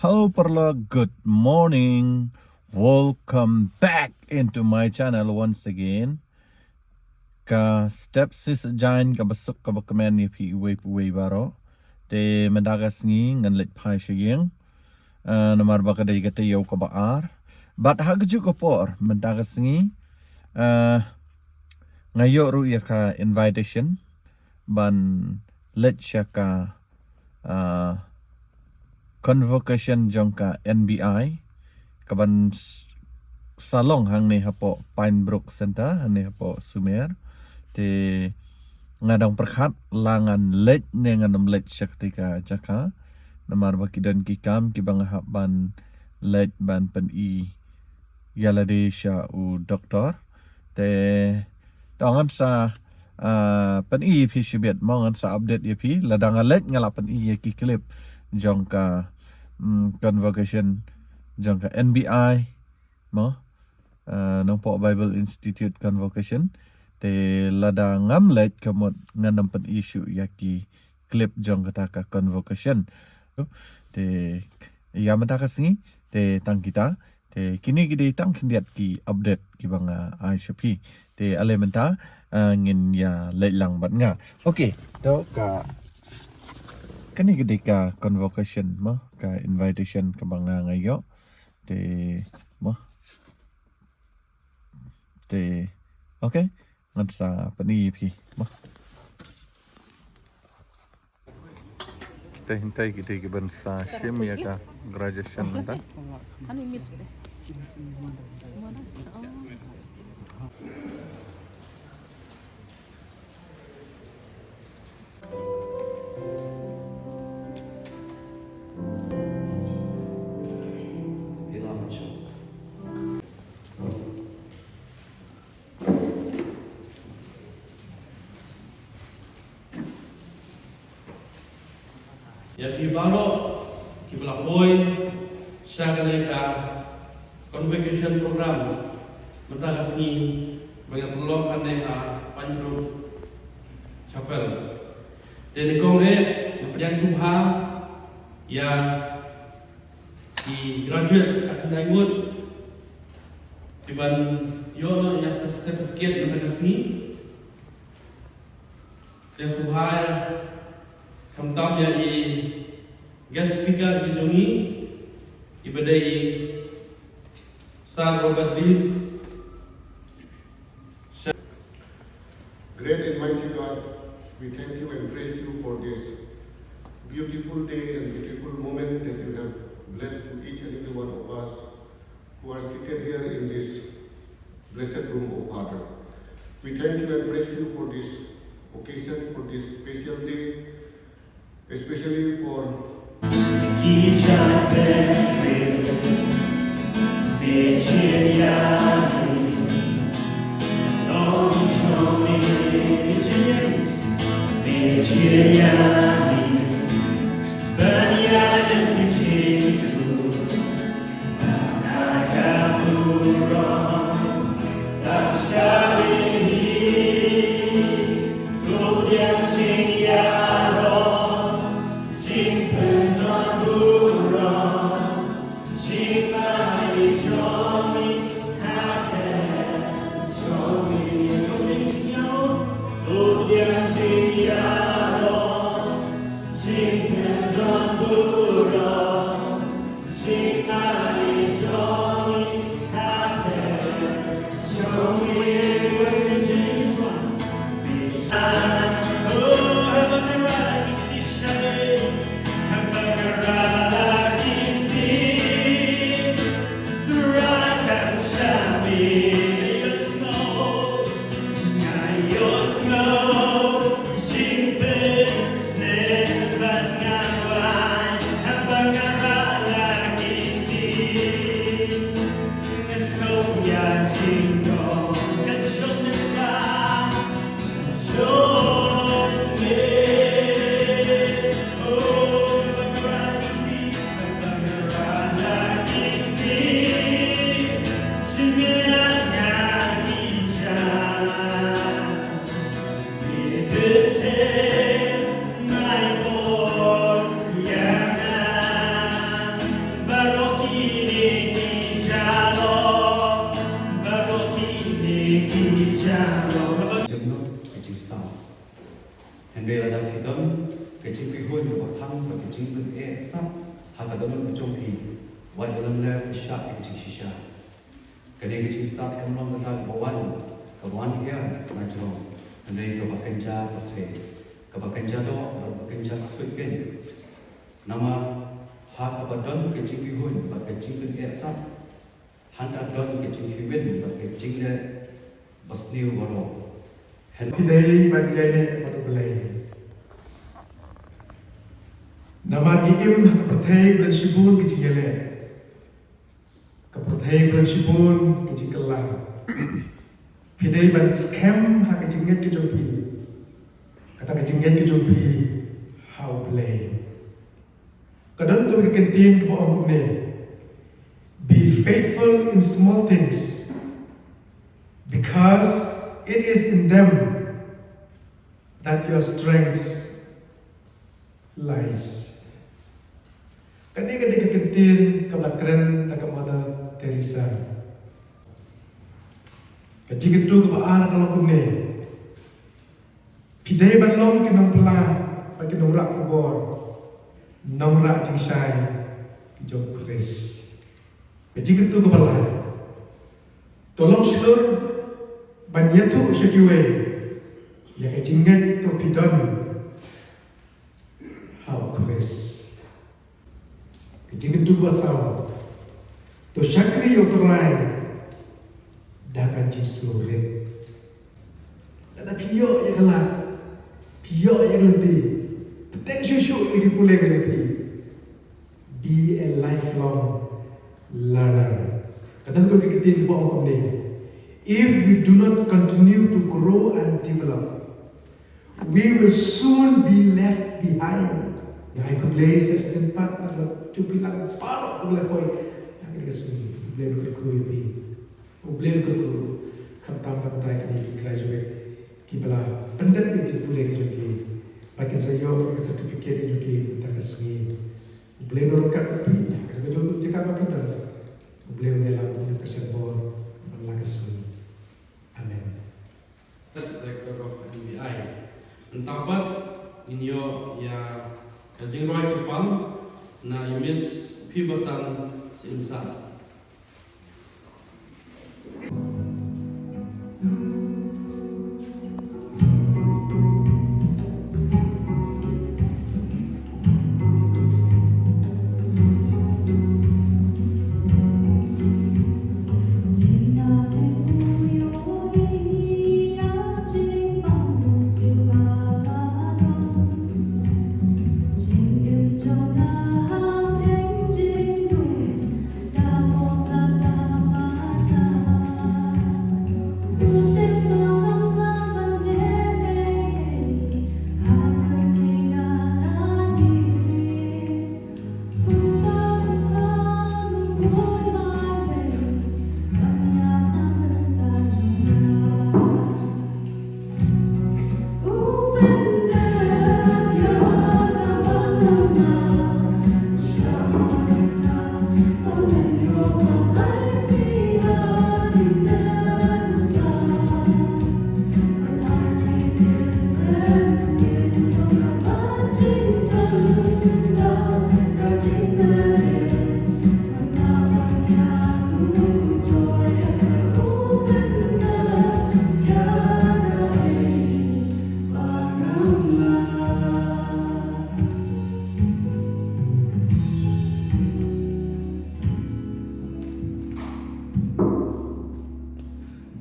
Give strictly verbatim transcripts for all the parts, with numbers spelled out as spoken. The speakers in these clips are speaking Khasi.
Hello paralok, good morning. Welcome back into my channel once again. Ka step sis jain kaba suk kaba kmen ïa phi uwei pa uwei baroh. Te mynta ka sngi ngan leit phai sha ïing. Ah, namar ba ka dei ka taïew kaba ar. Bad ha kajuh ka por mynta ka sngi, ah, nga ïoh ruh ïa ka invitation ban leit sha ka, ah, convocation jong ka N B I kaban s-, sa long hangne hapoh Pine Brook Center, hangne hapoh Sumer. Te nga dang pyrkhat la ngan leit ne ngan ym leit sha katei ka jaka. Namar ba ki don ki kam kiba nga hap ban leit ban pyni ïa lade sha u doktor. Te to ngan sa, ah, pyni ïa phi shibit mo, ngan sa update ïa phi. Lada nga leit nga la pyni ïa ki clip jong ka, mm, convocation jong ka N B I mo. Ah, Nongpoh Bible Institute convocation. Te lada ngam leit ka mut ngan ym pyni shuh ïa ki clip jong kata ka convocation. Te ïa mynta ka sngi te tang kita. Te kine ki dei tang khyndiat ki update kiba nga ai sha phi. Te ale mynta, ah, ngin ïa leit lang bad nga. Okay, to ka, kane ka dei ka convocation mo, ka invitation kaba nga nga ïoh. Te mo. Te okay, ngan sa pyni ïa phi mo. Kita hyntai kita kiban sa shim ïa ka graduation mynta. Ïa phi baroh kiba la poi sha kane ka convocation program mynta ka sngi ba nga pynlong hangne ha Pine Brook Chapel. Te nyngkong eh nga pdiang sngewbha ïa ki graduates ka khyndai ngut kiban ïoh noh ïa certificate mynta ka sngi. Te sngewbha ïa khamtam ïa i guest speaker ka jong ngi, iba dei i Sir Robert Rees. Great and mighty God, we thank you and praise you for this beautiful day and beautiful moment that you have blessed to each and every one of us who are seated here in this blessed room, O Father. We thank you and praise you for this occasion, for this special day, especially for Hynrei lada phi don ka jingpyrshah kaba khang bad ka jingpyneh sap ha ka dohnud ka jong phi, wat ïalam leh pyrshah ïa ka jingshisha. Kane ka jingstad kam long kata kaba wan, kaba wan hiar na jrong, hynrei kaba kynja pyrthei, kaba kynja doh bad kaba kynja ksuid kein. Namar ha kaba don ka jingpyrshah bad ka jingpyneh sap, hangta don ka jingkhih win bad ka jingleh basniew baroh. Hynrei phi dei ban ïaineh bad U Blei. Namar ngi im ha ka pyrthei ba don shibun ka jingïaleh, ka pyrthei ba don shibun ka jingkylla. Phi dei ban skhem ha ka jingngeit ka jong phi, kata ka jingngeit ka jong phi ha U Blei. Ka don kawei ka kyntien kaba ong kumne, "Be faithful in small things, because it is in them that your strength lies." Kane ka dei ka kyntien kaba la kren da ka Mother Teresa. Ka jingkyntu kaba ar ka long kumne, phi dei ban long ki nongphylla bad ki nongrah khubor, nongrah jingshai ki jong U Khrist. Ka jingkyntu kaba lai, to long shlur ban ïathuh sha kiwei ïa ka jingngeit kaba phi don ha U Khrist. Ka jingkyntu kaba saw, to shakri ïa U Trai da ka jingsngewrit. Lada phi ïoh ïa ka lad, phi ïoh ïa ka lynti, bteng shuh shuh ïa ka jingpule ka jong phi. Be a lifelong learner. Ka don ka kyntien kaba ong kumne, "If we do not continue to grow and develop, we will soon be left behind." Nga ai khublei shisien pat na ka jingpyrshang baroh kaba la poi ha kane ka sngi. U Blei un kyrkhu ïa phi. U Blei un kyrkhu, khamtam na ka bynta kine ki graduate kiba la pyndep ïa ka jingpule ka jong ki, ba kin sa ïoh ïa ka certificate ka jong ki mynta ka sngi. U Blei un ryngkat bad phi ha ka jong ka jaka ba phi don. U Blei un ïalam, un kyrshan bor man la ka sngi. Amen. Director of N B I. Mynta pat ngin ïoh ïa ka jingrwai kyrpang na i Miss Phibasan Syiemsah.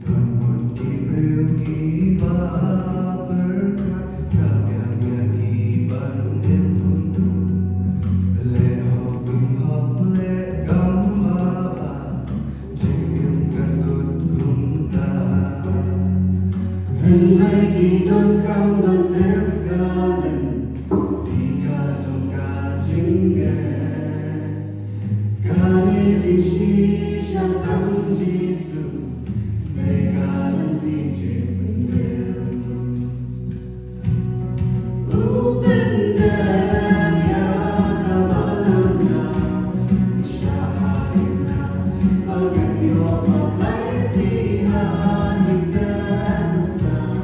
Don bun ki briew kiba pyrkhat, ka biang ïa ki ban im. Leh hok im hok leh kam ba bha, jingim kan kut kumta. Hynrei ki donkam ban tep ka lynti ka jong ka jingeh. Kane jingshisha tang Jisu, dei ka lynti jingpynim. U pyndem ïa ka balang ïa ka shaharin na, ba kan ïoh ba blai sngewbha jingtep u Sang.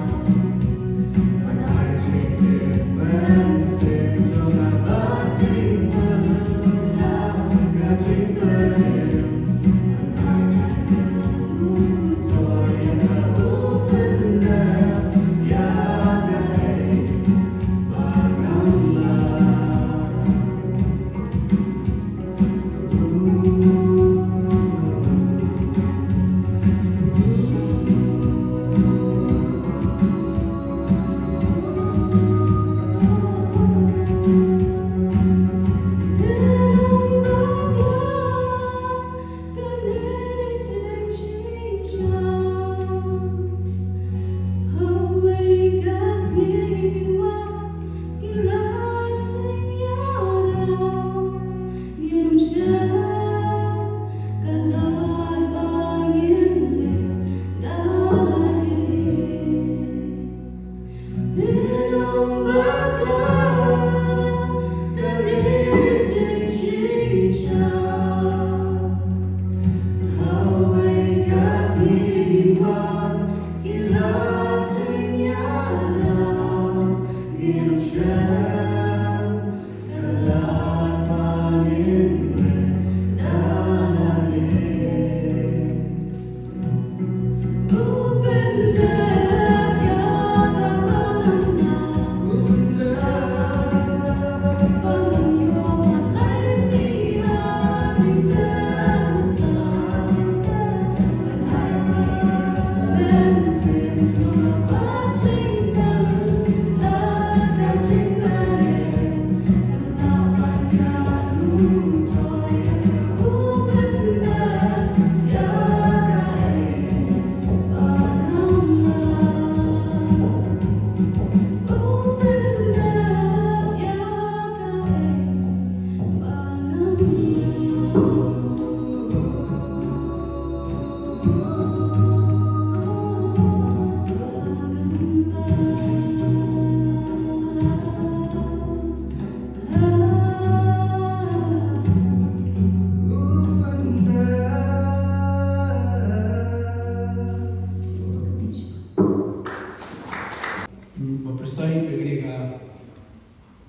Ba pyrshah ïa kane ka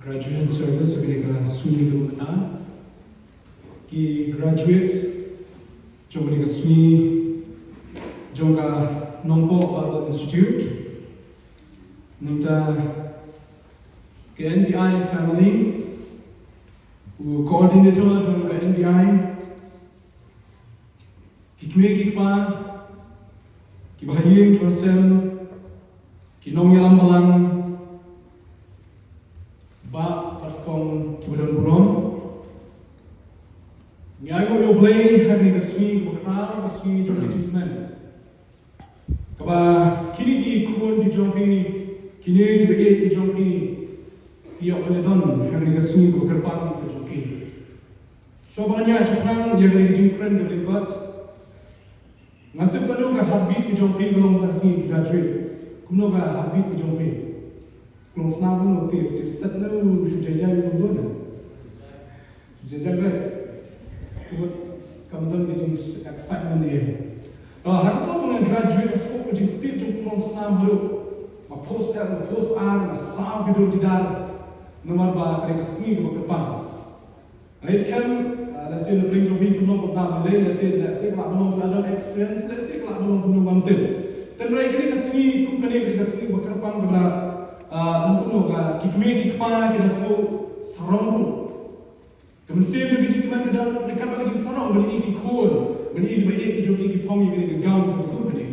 graduation service, ïa kane ka sngi kaba mynta. Ki graduates jong kane ka sngi jong ka Nongpoh Bible Institute. Nangta ka N B I family, u coordinator jong ka N B I, ki kmie ki kpa, ki bahaïing ki bahasem, ki nongïalam balang, bah bad kong kiba don burom. Ngi ainguh ïa U Blei ha kane ka sngi kaba khraw, ka sngi jong ka jingkmen. Kaba kine ki khun ki jong phi, kine ki baieit ki jong phi, ki ïoh ban ïadon ha kane ka sngi kaba kyrpang ka jong ki. Shuwa ba ngan ïa shaphrang ïa kane ka jingkren kaba lyngkot, ngan tip kumno ka heartbeat ka jong phi ka long ha ka sngi ki graduate. Kumno ka heartbeat ka jong phi? Ka long snam kumno, tip, tip stet ne u shu jai jai kumno ne? Jajai bai. Kumut kam don ka jing excitement ïa. To ha kato ba ngan graduate, nga sngewthuh ka jingtieng jong ka long snam haduh. Nga post, nga post ar, nga saw ki dur ki dar. Namar ba ka dei ka sngi kaba kyrpang. Nga ngeit skhem, ah, lehse na pdeng jong phi kim long kumta balei, lehse, lehse ka lah ban long ka adult experience, lehse ka lah ban long kumno ngam tip. Hynrei kane ka sngi kum kane ka dei ka sngi kaba kyrpang kaba, ah, nang kumno ka, ki kmie ki kpa ki da sngew sarong ruh. Ka mynsiem jong ka jingkmen ka don ryngkat bad ka jingsarong ban ïohi ki khun, ban ïohi ki baieit ki jong ki ki phong ïa kane ka gown kaba kum kane.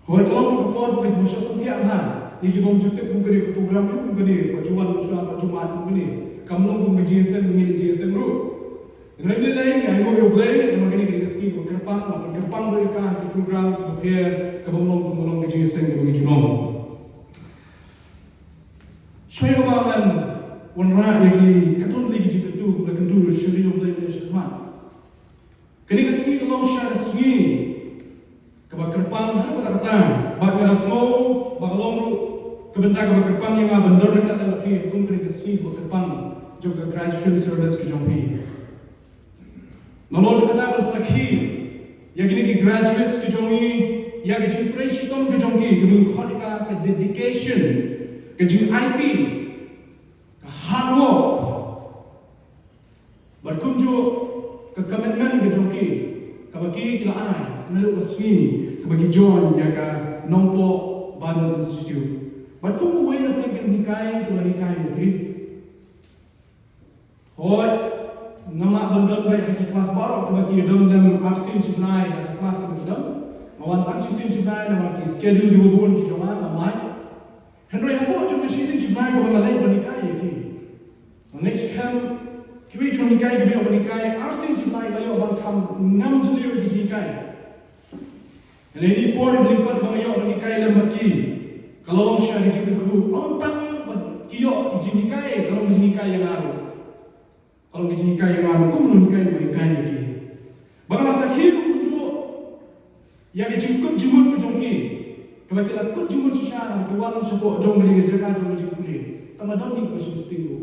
Hooid, ka long ka por ba ka jingmut shah sngewthuh bha ïa ki bym ju tip kum kane ka program ruh kum kane, pat ju wan shuwa pat ju mad kum kane. Kam long kum ka jingïaseng, ngi jingïaseng ruh. Hynrei lei lei ngi ainguh ïa U Blei namar kane ka dei ka sngi kaba kyrpang, la pynkyrpang ruh ïa ka ha ki program kiba pher, kaba ym long kum ba long ka jingïaseng kaba ngi ju long. Shuwa ba ngan wanrah ïa ki katto katne ki jingkyntu, la kyntu sha U Blei ban ïa shah khmat. Kane ka sngi ka long sha ka sngi kaba kyrpang haduh katta katta, bad nga da sngew ba ka long ruh ka bynta kaba kyrpang ïa nga ban don ryngkat lem bad phi kum kane ka sngi kaba kyrpang jong ka graduation service ka jong phi. Nalor kata ban sakhi ïa kine ki graduates ki jong ngi, ïa ka jingtrei shitom ka jong ki, kaba ngi khot ïa ka ka dedication, ka jingaiti, ka hard work. Bad kumjuh ka commitment ka jong ki, kaba ki ki la ai naduh ka sngi kaba ki join ïa ka Nongpoh Bible Institute. Bad kum uwei na pdeng ki nonghikai, ki la hikai ïa ki. Hooid, ngam lah ban don beit ha ki klas baroh kaba ki don lem arsien shibnai ha ka klas kaba ki don. Nga wan tang shisien shibnai namar ki schedule kiba bun ki jong nga, ngam lah. Hynrei hapoh jong ka shisien shibnai kaba nga leit ban hikai ïa ki, nga ngeit skhem kiwei ki nonghikai kiba ïoh ban hikai arsien shibnai, ka ïoh ban kham ngam jylliew ïa ki jinghikai. Hynrei ha kine ki por ba lyngkot ba nga ïoh ban hikai lem bad ki, ka la long shisha ka jingkyrkhu, ym tang ba ki ïoh jinghikai, ka long ka jinghikai ïa nga ruh. Ka long ka jinghikai ïa nga ruh kum u nonghikai uba hikai ïa ki. Ba nga la sakhi ruh kumjuh ïa ka jingkut jingmut ka jong ki, kaba ki la kut jingmut shisha haba ki wan shapoh jong kane ka jaka jong ka jingpule. Tang ba don hi kaba shim sting ruh.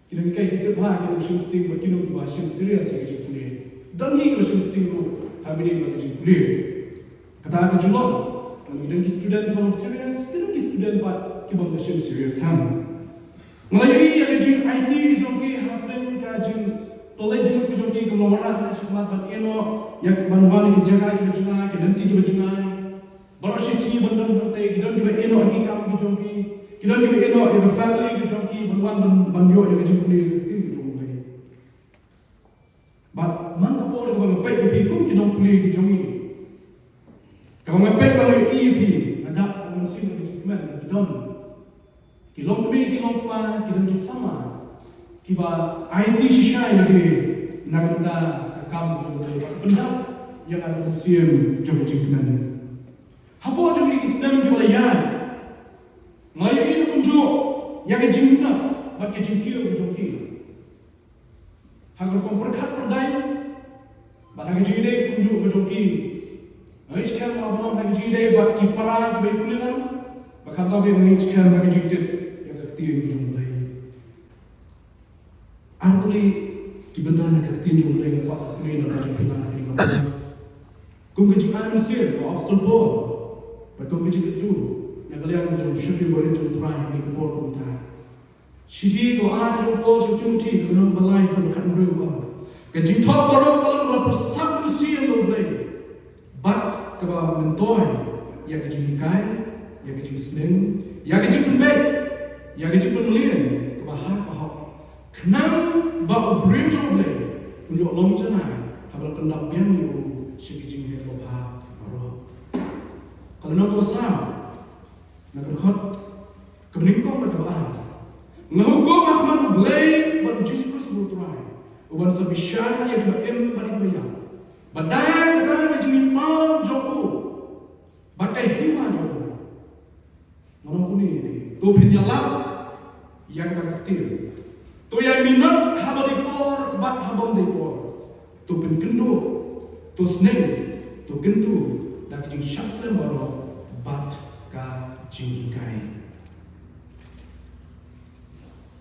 Ki nonghikai ki tip bha, ki nongshim sting bad kino kiba shim serious ïa ka jingpule. Don hi kiba shim sting ruh ha kane ka jingpule. Kata ka jinglong, lada ki don ki student kiba long serious, ki don ki student pat kibym da shim serious than. Nga la ïohi ïa ka jingaiti ka jong ki hapdeng ka jingpyllait jingmut ka jong ki, kaba long wanrah ka jingkhmat ban ïehnoh ïa, ban wan ïa ki jaka kiba jngai, ki lynti kiba jngai. Baroh shi sngi ban don hangtei, ki don kiba ïehnoh ïa ki kam ki jong ki, ki don kiba ïehnoh ïa ka family ka jong ki, ban wan ban, ban ïoh ïa ka jingpule ïa ka ktien ka jong U Blei. Bad man ka por kaba nga peit ïa phi kum ki nongpule ki jong ngi, kaba nga peit ba nga ïohi ïa phi, nga dap ban mynsiem ïa ka jingkmen ba ki don. Ki long kmie, ki long kpa, ki don ki samla kiba aiti shisha ïa lade na ka bynta ka kam jong U Blei, ba ka pyndap ïa ka mynsiem jong ka jingkmen. Hapoh jong kine ki snem kiba la ïaid, nga ïohi kumjuh ïa ka jingmut bad ka jingkiew ka jong ki. Ha ka rukom pyrkhat pyrdaiñ bad ha ka jingïadei kumjuh ka jong ki. Nga ngeit skhem ba ha ka jingïadei bad ki para kiba ïa pule lang, bad khamtam ba nga ngeit skhem ha ka jingtip ïa ka ktien ka jong U Blei. Ar tylli ki bynta na ka ktien jong U Blei nga kwah ban pule na ka jingpyllait na ka jingpyllait. Kum ka jingai mynsiem u Apostol Paul, bad kum ka jingkyntu na ka liang jong u shakri barit jong U Trai ha kane ka por kumta. Shithi kaba ar jong u Paul sha u Timothi, ka lynnong ba lai, ka dkhot khathynriew ka ong, ka jingthoh baroh ka long kaba pyrsad mynsiem na U Blei, bad kaba myntoi ïa ka jinghikai, ïa ka jingsneng, ïa ka jingpynbeit, ïa ka jingpynmlien kaba ha ka hok, khnang ba u briew jong U Blei un ïoh long janai haba la pyndap biang ïa u sha ki jingleh babha baroh. Ka lynnong kaba saw, na ka dkhot kaba nyngkong bad kaba ar. Nga hukum ha khmat U Blei bad U Jisu Khrist uba U Trai, uban sa bishar ïa kiba im bad ïa kiba ïap, bad da kata ka jingim paw jong u bad ka hima jong u. Nga ong kumne, to phin ïalap ïa kata ka ktien. To ïai minot haba dei por bad haba ym dei por. To pynkynduh, to sneng, to kyntu da ka jingshah slem baroh bad ka jinghikai.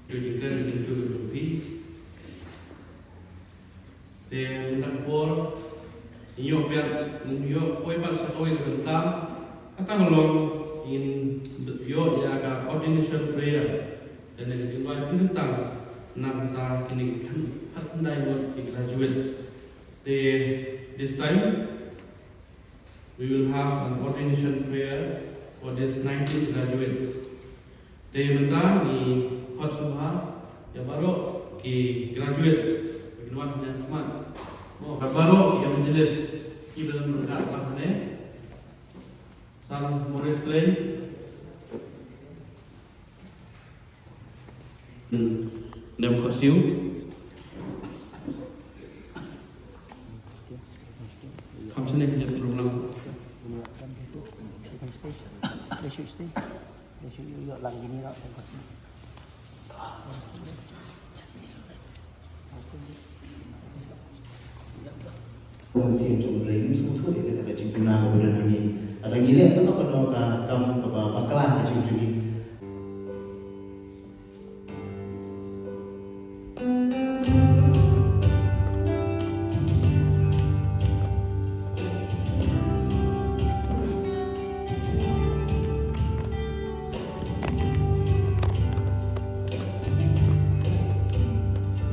To jingkren kyntu ka jong phi. Te mynta ka por ngin ïoh poi pat sha kawei ka bynta, kata ka long ngin ïoh ïa ka ordination prayer. Te na ka jingrwai pynkyntang na ka bynta kine ki khatkhyndai ngut ki graduates. Te this time we will have an ordination prayer for these nineteen graduates. Te mynta ngi khot sngewbha ïa baroh ki graduates ba kin wan hangne ha khmat. Mo, bad baroh ki evangelist kiba don ryngkat lang hangne. San Morris Klein. Hmm. Dem khot siew. Kham shane ïa program. Mynsiem jong U Blei, ngim sngewthuh ïa kata ka jingpynbna kaba don ha ngi. Lada ngi leh kano kano ka kam kaba bakla ha ka jingim jong ngi.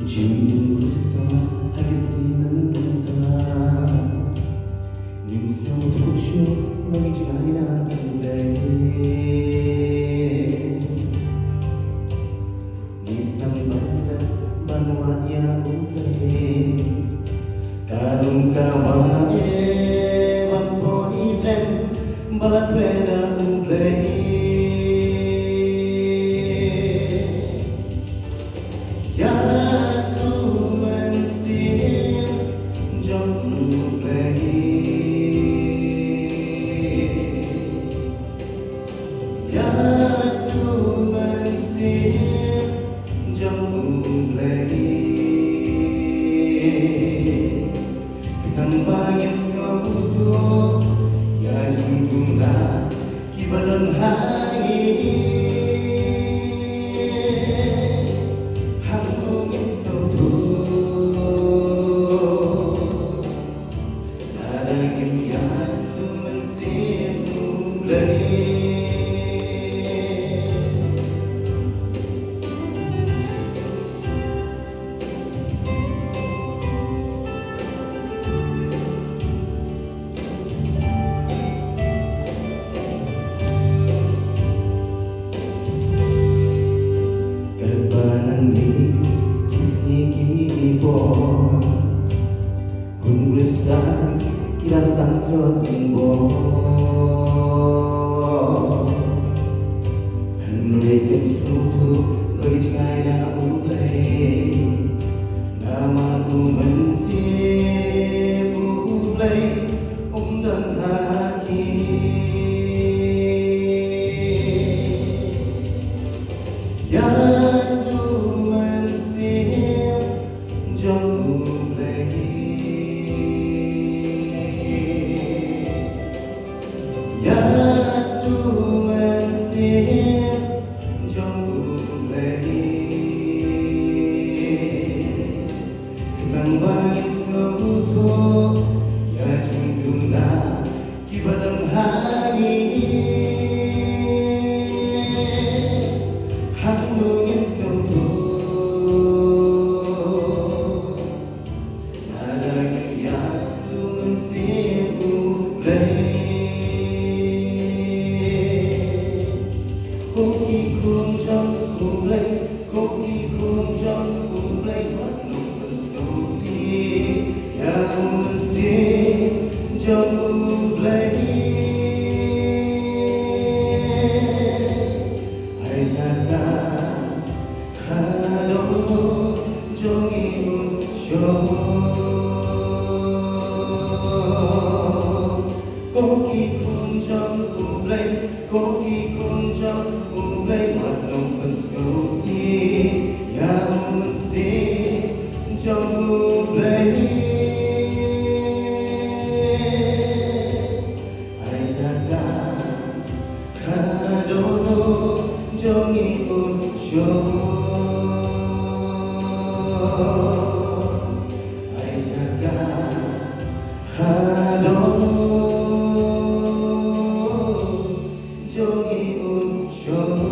Jingim Khrista ha ki sngi mynta. Ngim sngewthuh shuh ba ngi jngai na U Blei. Ngi sdang ban leh ban wad ïa U Blei. Ka long kaba eh ban poi lem ba la kren da U Blei. Ïa tu mynsiem jong U Blei. Ïa tu mynsiem jong U Blei. Khnang ba ngin sngewthuh ïa jingduna kiba don ha ngi. Hangno ngin sngewthuh lada ngim ïa tu mynsiem U Blei. Katba nangne ki sngi ki bor, khun Khristan ki la sdang jot bor. Hynrei kim sngewthuh ba ki jngai na U Blei. Namar U Mynsiem U Blei um don ha ki. Ïa tu mynsiem jong U Blei. Ïa tu mynsiem jong U Blei. Khnang ba ngin sngewthuh ïa jingduna kiba don ha ngi. Hangno ngin sngewthuh lada ngim ïa tu mynsiem U Blei. Ko ki khun jong U Blei, ko ki khun jong U Blei, wat nang pynsngewsih ïa U Mynsiem jong U Blei. Ai jaka ha dohnud jong ngi un shong. Ko ki khun jong U Blei, ko ki khun jong U Blei, wat nang pynsngewsih ïa U Mynsiem jong U Blei. Ai jaka ha dohnud jong ngi un shong. Ai jaka ha dohnud jong ngi un shong.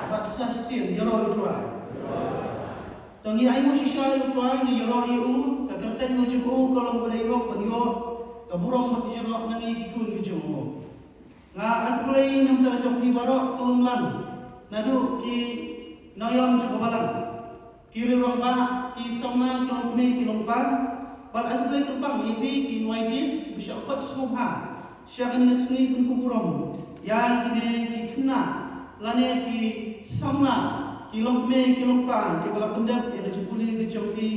Bad sa shisien ïaroh ïa U Trai. To ngin ai nguh shisha ïa U Trai, ngin ïaroh ïa u. Ka kyrteng jong u ka long ba dei hok ban ïoh ka burom bad ka jingïaroh na ngi ki khun ki jong u. Nga ai khublei na bynta jong phi baroh ka lum lang, naduh ki nongïalam jong ka balang, ki riew rangbah, ki samla, ki longkmie ki longpa. Bad ai khublei kyrpang ïa phi ki invited ba shah khot sngewbha sha kane ka sngi pynkup burom ïa kine ki khynnah lane ki samla, ki longkmie ki longpa kiba la pyndep ïa ka jingpule ka jong ki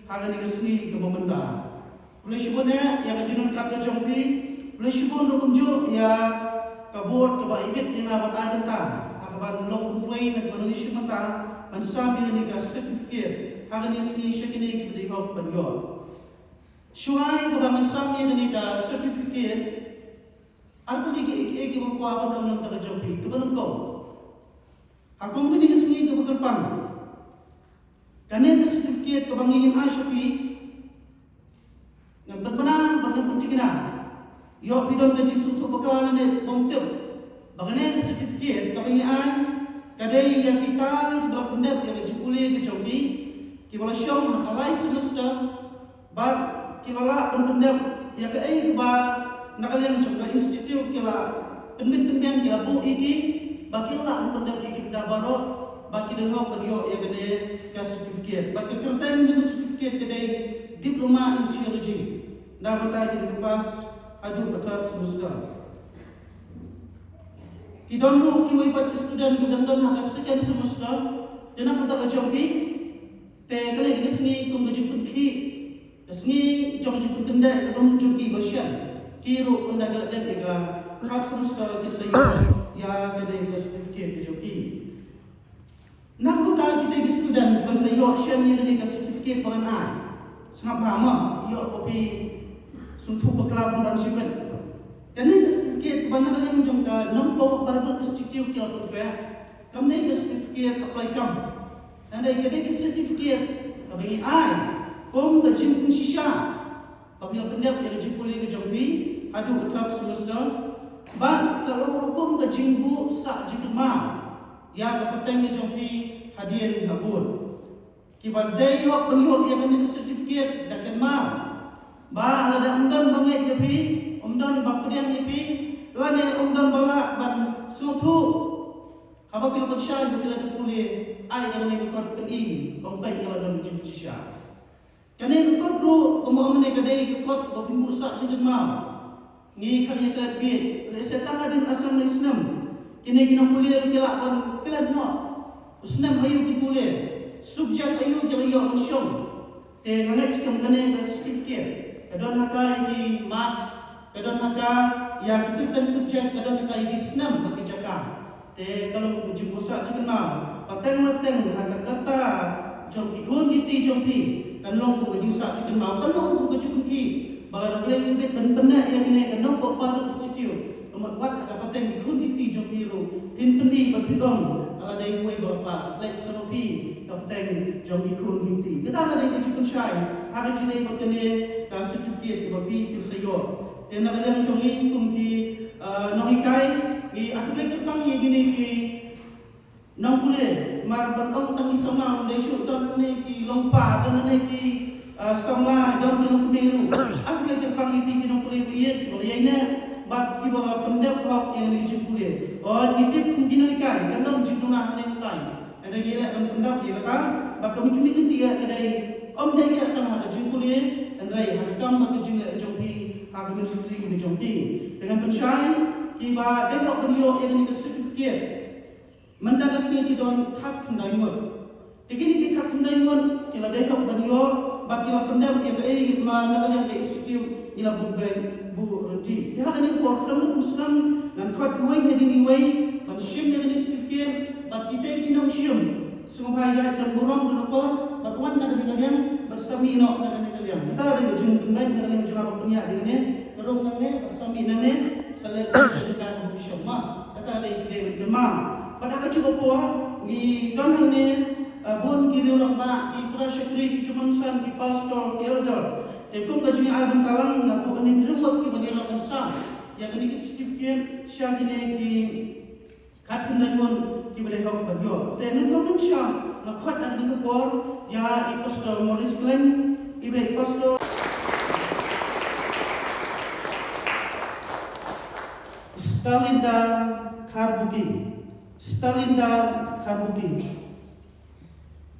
ha kane ka sngi kaba mynta. Khublei shibun eh ïa ka jingdon ka jong phi. Khublei shibun ruh kumjuh ïa ka board kaba ibit ïa nga ban ai bynta ha kaban long kumwei na ka nongïashim bynta ban sam ïa kane ka certificate ha kane ka sngi sha kine kiba dei hok ban ïoh. Shuwa ïa kaba ngan sam ïa kane ka certificate, ar tylli ki ei ki ei kiba kwah ban ong na ka bynta ka jong phi. Kaba nyngkong, ha kum kane ka sngi kaba kyrpang, kane ka certificate kaba ngin ai sha phi, ngan pynbna bad ngan pynthikna Ïoh phi don ka jingsngewthuh bakla ne bym tip ba kane ka certificate kaba ngi ai ka dei ïa kita kiba la pyndep ïa ka jingpule ka jong ki, kiba la shong ha ka lai semester, bad ki la lah ban pyndep ïa kaei kaba na ka liang jong ka institute ki la pynbit pynbiang, ki la buh ïa ki, ba ki la lah ban pyndep ïa ki bynta baroh, ba ki dang hok ban ïoh ïa kane ka certificate. Bad ka kyrteng jong ka certificate ka dei Diploma in Theology. Na ka bynta ki dang pass haduh ka third semester. Ki don ruh kiwei pat ki student ki dang don ha ka second semester. Te na ka bynta ka jong ki, te kane ka sngi kum ka jingpynkhih, ka sngi jong ka jingpynkyndit ka don ruh jong ki ba shen. Ki ruh ynda ki la dep ïa ka third semester kin sa ïoh ïa kane ka certificate ka jong ki. Na ka bynta kita ki student ban sa ïoh shen ïa kane ka certificate ba ngan ai. Sngap bha mo, ïoh ba phi sngewthuh bakla ban shim beit. Kane ka certificate ba na ka liang jong ka Nongpoh Bible Institute ki la pynkhreh. Kam dei ka certificate apply kam. Hynrei ka dei ka certificate kaba ngi ai kum ka jingpynshisha ba phi la pyndep ïa ka jingpule ka jong phi haduh ka third semester. Bad ka long ruh kum ka jingbuh sah jingkynmaw ïa ka pateng ka jong phi hadien habud. Kiba dei hok ban ïoh ïa kane ka certificate da kynmaw ba lada ym don ba ngeit ïa phi, ym don ba pdiang ïa phi, lane ym don ba lah ban sngewthuh haba phi la pynshai ba phi la dep pule, ai da kane ka kot pyni ba ym peit ïa la don ka jingpynshisha. Kane ka kot ruh kumba ong mynne ka dei ka kot ba phin buh sah jingkynmaw. Ngi kham ïaklet beit, lehse tang hadien ar snem lai snem kine ki nongpule ruh ki lah ban klet noh u snem aïu ki pule, subject aïu ki la ïoh ban shong. Te nga ngeit skhem kane ka certificate ka don ha ka ïa ki marks, ka don ha ka ïa ki kyrteng subject, ka don ha ka ïa ki snem bad ki jaka. Te ka long ka jingbuh sah jingkynmaw pateng pateng ha ka rta jong ki khun ki kti jong phi. Kan long kum ka jingsah jingkynmaw, kan long kum ka jingpynkhih ba lada U Blei u bit ban pynneh ïa kane ka Nongpoh Bible Institute, ka mut wat ha ka pateng ki khun ki kti jong phi ruh phin pyni bad phin ong, ba la dei uwei ba la pass, leit sngewbha phi ka pateng jong ki khun ki kti. Kata ka dei ka jingpynshai ha ka jingdei bad kane ka certificate kaba phi phin sa ïoh. Te na ka liang jong ngi kum ki, ah, nonghikai, ngi, ah, khublei kyrpang ïa kine ki nongpule, mar ban ong tang ki samla, ym dei shuh, don ne ki longpa, don ne ki, ah, samla, don ki longkmie ruh. Ah, khublei kyrpang ïa phi ki nongpule ba ïeit, kiba la ïaineh bad kiba la pyndep hok ïa kane ka jingpule. Oh, ngi tip kum ki nonghikai kan don jingduna hangne hangtai. Hynrei ngi leh ban pyndap ïa kata, bad ka community ïa ka dei, ym dei ïa tang ha ka jingpule, hynrei ha ka kam bad ka jingleh jong phi ha ka ministry ka jong phi. Te ngan pynshai kiba dei hok ban ïoh ïa kane ka certificate. Mynta ka sngi ki don khatkhyndai ngut. Te kine ki khatkhyndai ngut ki la dei hok ban ïoh bad ki la pyndep ïa kaei ba na ka liang ka institute ngi la buh beit buh ryntih. Te ha kane ka por khlem da pynskhem ngan khot iwei hadien iwei ban shim ïa kane ka certificate bad kita ki nongshim sngewbha ïaid don burom don akor bad wan na kane ka liang bad sa mih noh na kane ka liang. Kata dei ka jingpynbeit na ka liang jong nga ba pynïaid ïa kane, rung nangne bad sa mih nangne, sa leit na ka liang ba ki shong ma. Kata dei ki dei ban kynmaw. Bad ha ka juh ka por ngi don hangne, eh, bun ki riew rangbah, ki para shakri, ki jingmynsan, ki pastor, ki elder. Te kum ka jingai ban klang nga buh hangne hynriew ngut kiba ngi lah ban sam ïa kane ka certificate sha kine ki khatkhyndai ngut kiba dei hok ban ïoh. Te nyngkong nyngshong nga khot ha kane ka por ïa i Pastor Maurice Khleng, i ba dei pastor. Stalinda Kharbuki. Stalinda Kharbuki.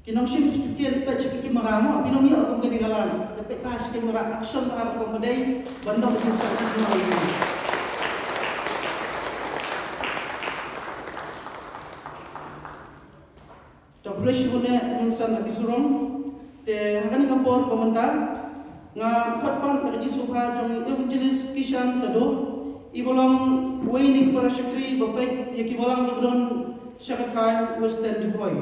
Ki nongshim certificate peit sha ki camera mo, phi nang ïoh kum kane ka line. Te peit bha sha ki camera, action bha kum ka dei ban long ki sa ki camera. To phi shu ne kum san la ki surong. Te ha kane ka por ba mynta nga khot pat da ka jingsngewbha jong i Evangelist Kishan Tado, i ba long uwei na ki para shakri ba peit ïa ki balang kiba don sha ka thaiñ Western Ri Bhoi.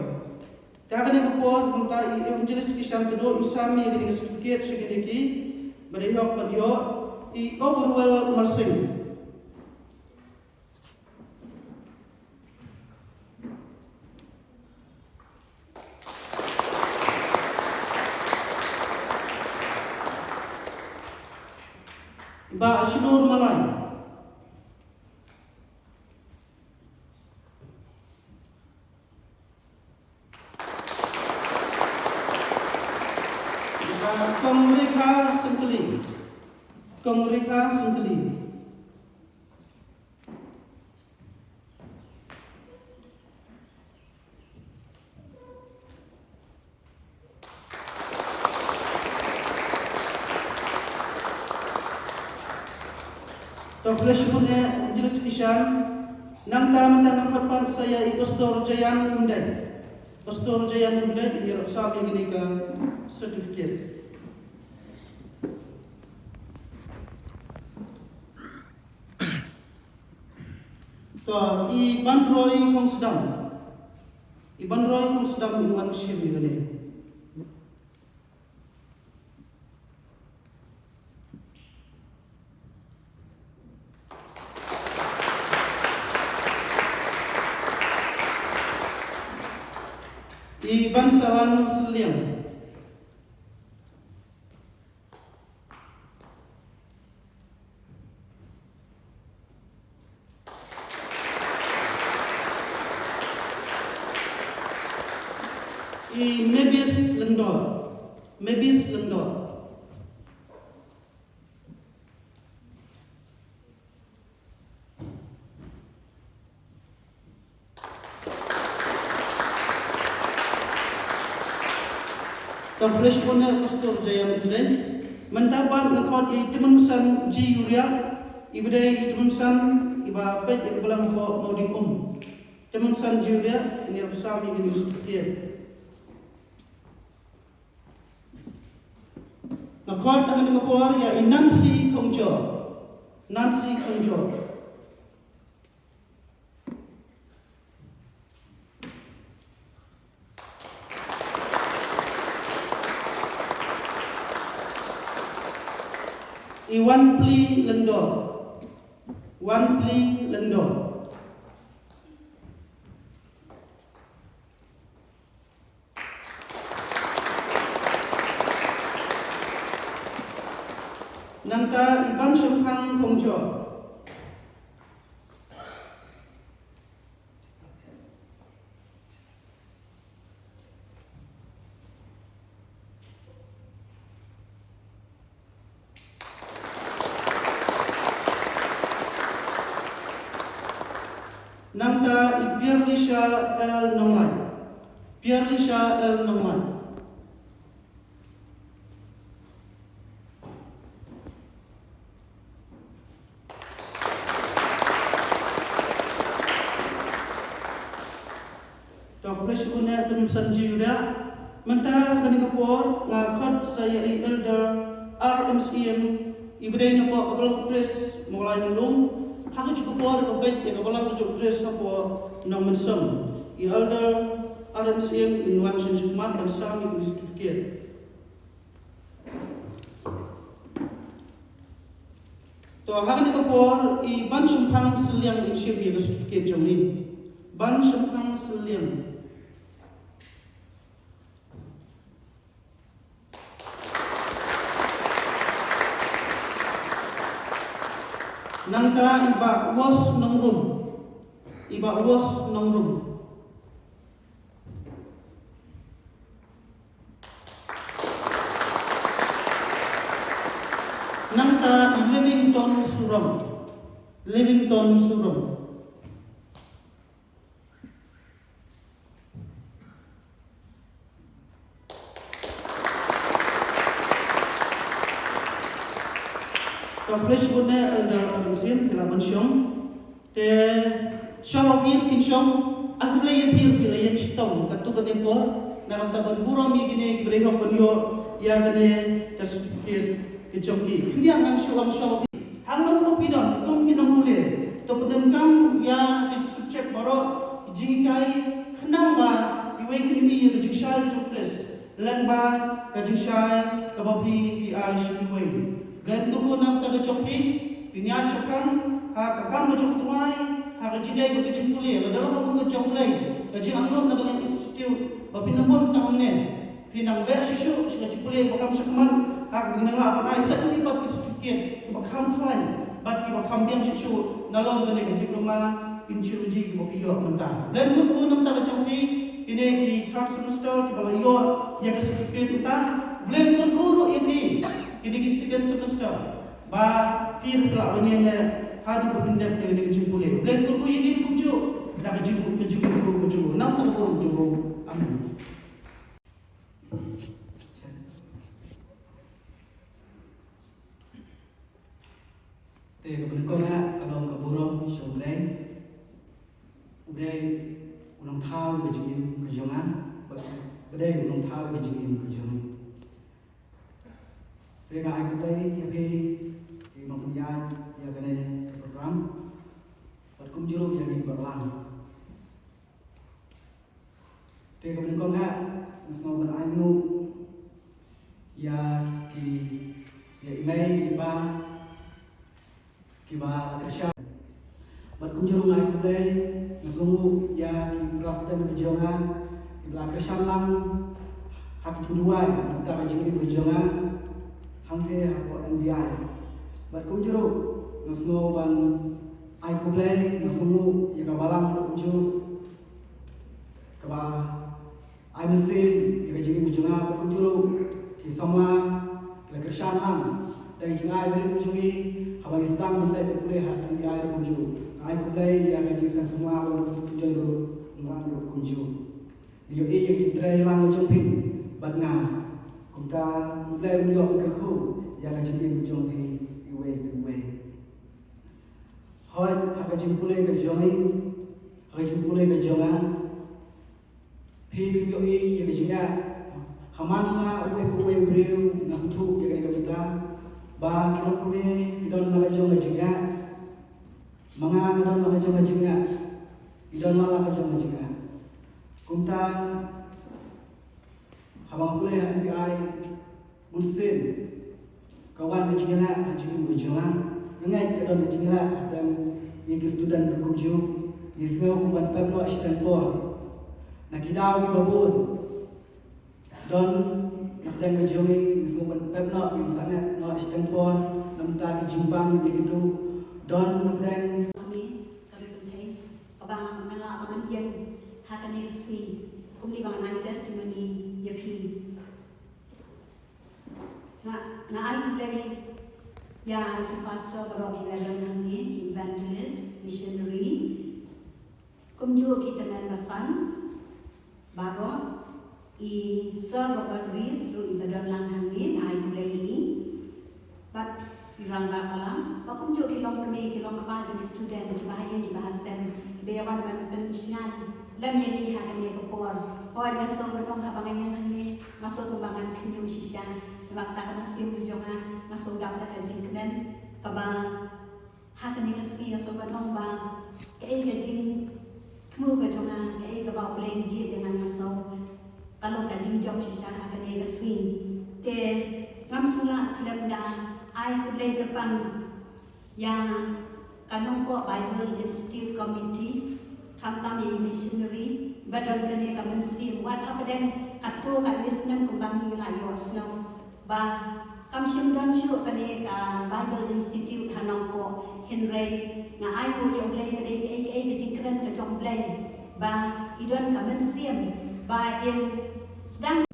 Te ha kane ka por mynta i Evangelist Kishan Tado in sam ïa kane ka certificate sha kine kiba dei hok ban ïoh, i Oberwell Marsing. I Bah Shlur Malai. Bah Kong Rekha Syngkli. Kong Rekha Syngkli. To phi la shim ne, Evangelist Kishan, nangta mynta nga khot pat sa ïa i Pastor Jayan Khymdeit. Pastor Jayan Khymdeit, in ïarap sam ïa kane ka certificate. To, i Banroi Khongsdam. I Banroi Khongsdam in wan shim ïa kane. I Bansalan Sylliang. I Mebis Lyngdoh. Mebis Lyngdoh. To phi la shim ne, Pastor Jayan Khymdeit. Mynta pat nga khot ïa i Tymmensan G. Uriah, iba dei i Tymmensan iba peit ïa ka balang hapoh Mawding Um. Tymmensan G. Uriah, in ïarap sam ïa kane ka certificate. Nga khot ha kane ka por ïa i Nancy Khongjoh. Nancy Khongjoh. I Wanpli Lyngdoh. Wanpli Lyngdoh. Nangta i Banshemphang Khongjoh. Nangta i Pierlisha L. Nonglait. Pierlisha L. Nonglait. To khublei shibun ïa i Tymmensan G. Uriah. Mynta ha kane ka por nga khot sa ïa i Elder R. M. Syiem, iba dei na ka balang Khrist Mawlai Nonglum. Ha kajuh ka por ka peit ïa ka balang ka jong u Khrist hapoh Nongmynsong. I Elder R. M. Syiem in wan sha khmat ban sam ïa ka certificate. To ha kane ka por i Banshemphang Sylliang in shim ïa ka certificate jong i. Banshemphang Sylliang. Nangta i Bah Wos Nongrum. I Bah Wos Nongrum. Nangta i Livington Surong. Livington Surong. To khublei shibun ïa i Elder Arumsin, phi la ban shong. Te shong phi phin shong, a khublei ïa phi, phi la ïeng shitom katto katne por, na ka bynta ban burom ïa kine kiba dei hok ban ïoh ïa kane ka certificate ka jong ki. Khyndiat ngan shu ong shong phi. Hangne ba phi don kum ki nongpule, to pyndonkam ïa ki subject baroh, ki jinghikai, khnang ba iwei i kynti ïa ka jingshai jong u Khrist. Lyngba ka jingshai kaba phi phi ai sha kiwei. Blei kyrkhu na ka bynta ka jong phi, phin ïaid shaphrang ha ka kam ka jong u Trai, ha ka jingdei bad ka jingpule, lada long ka bynta ka jong U Blei, ka jingangnud na ka liang institute, ba phin ym bun tang hangne. Phin nang beh shuh shuh sha ka jingpule ba kham shakhmat, Haba ngi nang lah ban ai sa kawei pat ki certificate kiba kham khlaiñ bad kiba kham biang shuh shuh nalor kane ka diploma in theology kiba phi ïoh mynta. Blei un kyrkhu na ka bynta ka jong phi, kine ki third semester kiba la ïoh ïa ka certificate mynta. Blei un kyrkhu ruh ïa phi kine ki second semester ba phi ruh lah ban ïeng haduh ba phin dep ïa kane ka jingpule. Blei un kyrkhu ïa phi kumjuh da ka jingkyrkhu ka jong u, na ka bynta ka burom jong u. Amen. Te kaba nyngkong ah ka long ka burom sha U Blei. U Blei u nongthaw ïa ka jingim ka jong nga. Bad U Blei u nongthaw ïa ka jingim ka jong nga. Te nga ai khublei ïa phi ki nongpynïaid ïa kane ka program. Bad kumjuh ruh ïa ngi baroh. Te kaba nyngkong ah nga sngew ban ai nguh ïa ki, ïa i mei i pa kiba la kyrshan. Bad kumjuh ruh nga ai khublei, nga sngewnguh ïa ki para student ka jong nga kiba la kyrshan lang ha ki jingduwai na ka bynta ka jingim ka jong nga hangtei hapoh N B I. Bad kumjuh ruh nga sngew ban ai khublei, nga sngewnguh ïa ka balang ruh kumjuh kaba ai mynsiem ïa ka jingim ka jong nga. Bad kumjuh ruh ki samla ki la kyrshan lang da ka jingai barit ka jong ngi haba ngi sdang ban leit ban pule ha N B I ruh kumjuh. Nga ai khublei ïa ka jingseng samla bad ka student ruh, ngan ruh kumjuh. Ngi ïohi ïa ka jingtrei lang ka jong phi bad nga. Kumta U Blei un ïoh ban kyrkhu ïa ka jingim ka jong phi iwei pa iwei. Hooid, ha ka jingpule ka jong ngi, ha ka jingpule ka jong nga, phi phim ïohi ïa ka jingeh. Ha man la uwei pa uwei u briew nga sngewthuh ïa kane ka bynta ba ki longkmie ki don la ka jong ka jingeh. Ma nga nga don la ka jong ka jingeh. Ki don la ka jong ka jingeh. Kumta haba nga pule ha N B I, bunsien ka wan ka jingïaleh ha jingim ka jong nga. Nga ngeit ka don ka jingïaleh hapdeng ngi ki student ruh kumjuh. Ngi sngew kum ban pep noh shiteng por na ki daw kiba bun. Don na pdeng ka jong ngi, ngi sngew ban pep noh, ngim sangeh noh shiteng por na bynta ki jingbam ki kynduh. Don na pdeng. Kane ka dei kynthei kaba nga lah ban ïeng ha kane ka sngi kumne ba ngan ai testimony ïa phi. Nga, nga ai khublei ïa ki pastor baroh kiba don hangne, ki evangelist, missionary, kumjuh ki tymmen basan baroh, i Sir Robert Rees ruh iba don lang hangne, nga ai khublei ïa i. Bad i rangbah balang, bad kumjuh ki longkmie, ki longkpa jong ki student, kiba ha ïing, kiba ha sem, kiba ïa wan ban pynshngaiñ lem ïa ngi ha kane ka por. Hooid, nga sngewbha ba haba nga ïeng hangne, nga sngew kumba ngan khynñiuh shisha. Namar kata ka mynsiem ka jong nga, nga sngew dap da ka jingkmen kaba ha kane ka sngi nga sngew ban ong ba kaei ka jingthmu ka jong nga, kaei kaba U Blei u jied ïa nga, nga sngew ka long ka jingjop shisha ha kane ka sngi. Te ngam sngewlah khlem da ai khublei kyrpang ïa ka Nongpoh Bible Institute Committee, khamtam ïa i missionary ba don kane ka mynsiem wat hapdeng katto katne snem kumba ngi la ïohsngew ba kam shym don shuh kane ka Bible Institute ha Nongpoh, hynrei nga ai nguh ïa U Blei ka dei kaei kaei ka jingkren ka jong U Blei ba i don ka mynsiem ba in sdang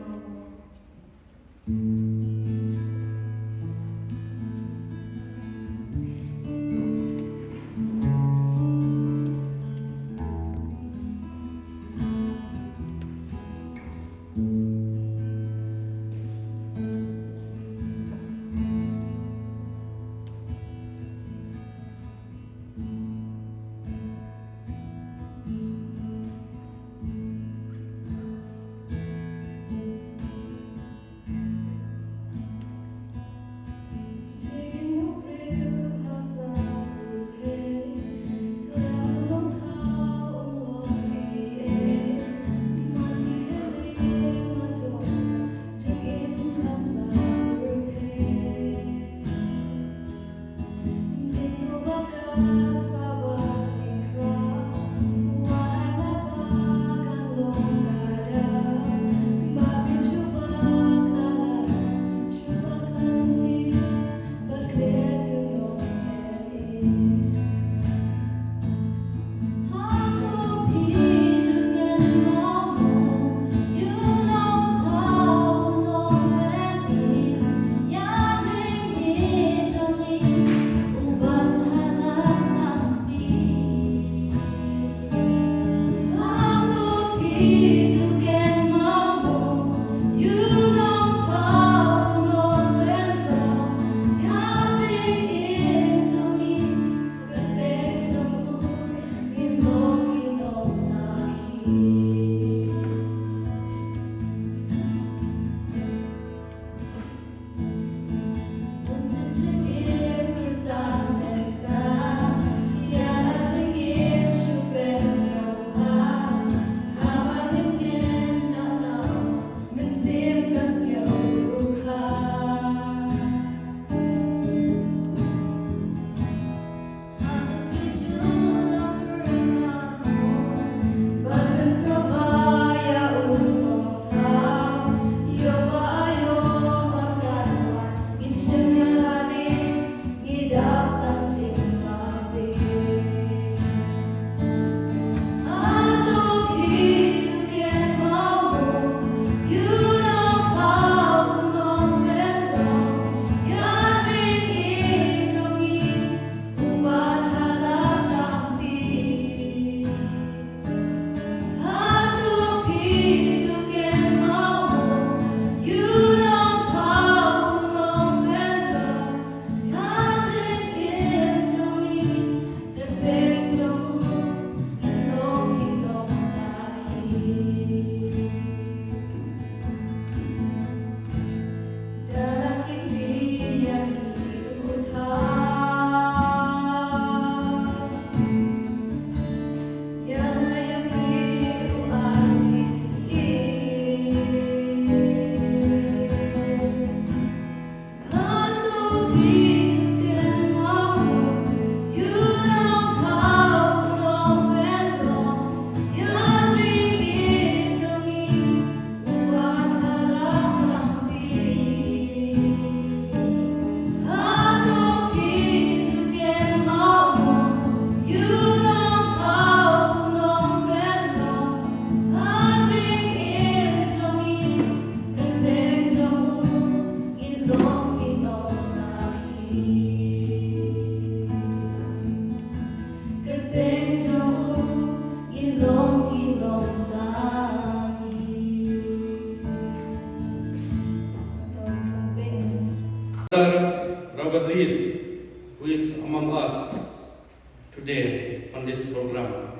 Today on this program.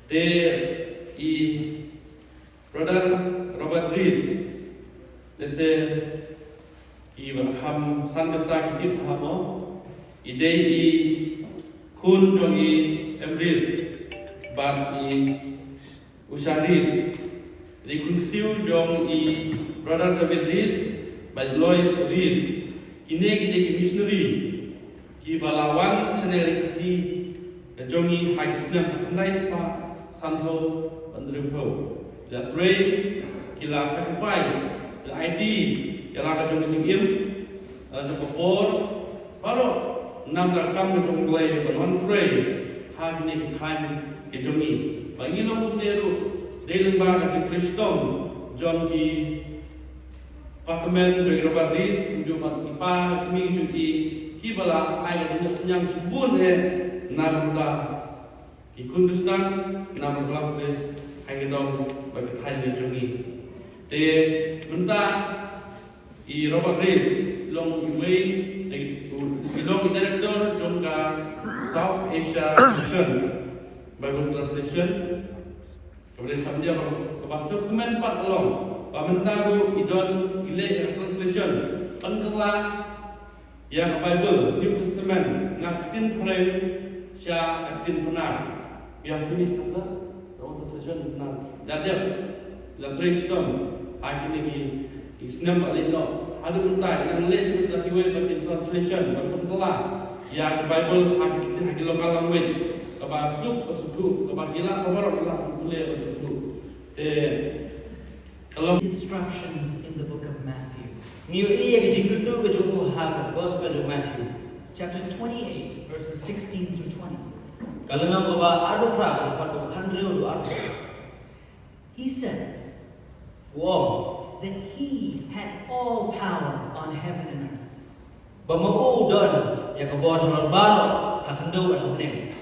Te i Brother Robert Rees, lehse i ba kham san kata ki tip ha mo, i dei i khun jong i Em Rees bad i Usha Rees. Dei khun ksiew jong i Brother David Rees bad Lois Rees. Kine ki dei ki missionary ki ba la wan sha nongrim Khasi ka jong i ha ki snem khyndai spah sanphew hynriewphew. Ki la trei, ki la sacrifice, ki la aiti ïa la ka jong i jingim, la jong ka por, baroh namar ka kam ka jong U Blei ban wan trei ha kine ki thaiñ ka jong i. Ba ngi long kumne ruh dei lyngba ka jingtrei shitom jong ki Department jong i Robert Rees, kumjuh bad i pa, i kmie jong i, ki ba la ai ka jingïohsngew shibun eh na ka bynta ki khun Khristan na Bangladesh, ha ki dong bad ki thaiñ jong i. Te mynta i Robert Rees i long iwei, i long i director jong ka South Asia Mission Bible Translation. Kaba dei samdia kaba suk kmen pat long ba mynta ruh i don i leh ïa ka translation, pynkylla ïa ka Bible New Testament na ka ktien phareng sha ka ktien Pnar. Ïa finish ka, ka translation Pnar. La dep, la trei shitom ha kine ki snem ba leit noh. Haduh mynta i nang leh shuh sa kiwei pat ki translation ban pynkylla ïa ka Bible ha ki, ha ki local language. Kaba suk, ba suk, kaba ki lah, kaba baroh ki lah, ki lah ba suk. Te ka long instructions in the book of Matthew. Ngi ïohi ïa ka jingkyntu ka jong u ha ka Gospel jong Matthew, chapters twenty-eight, verses sixteen through twenty. Ka lynnong kaba arphew phra, ka dkhot kaba khathynriew haduh arphew. He said, u ong, that he had all power on heaven and earth. Ba ma u u don ïa ka bor halor baroh ha khyndew bad ha bneng.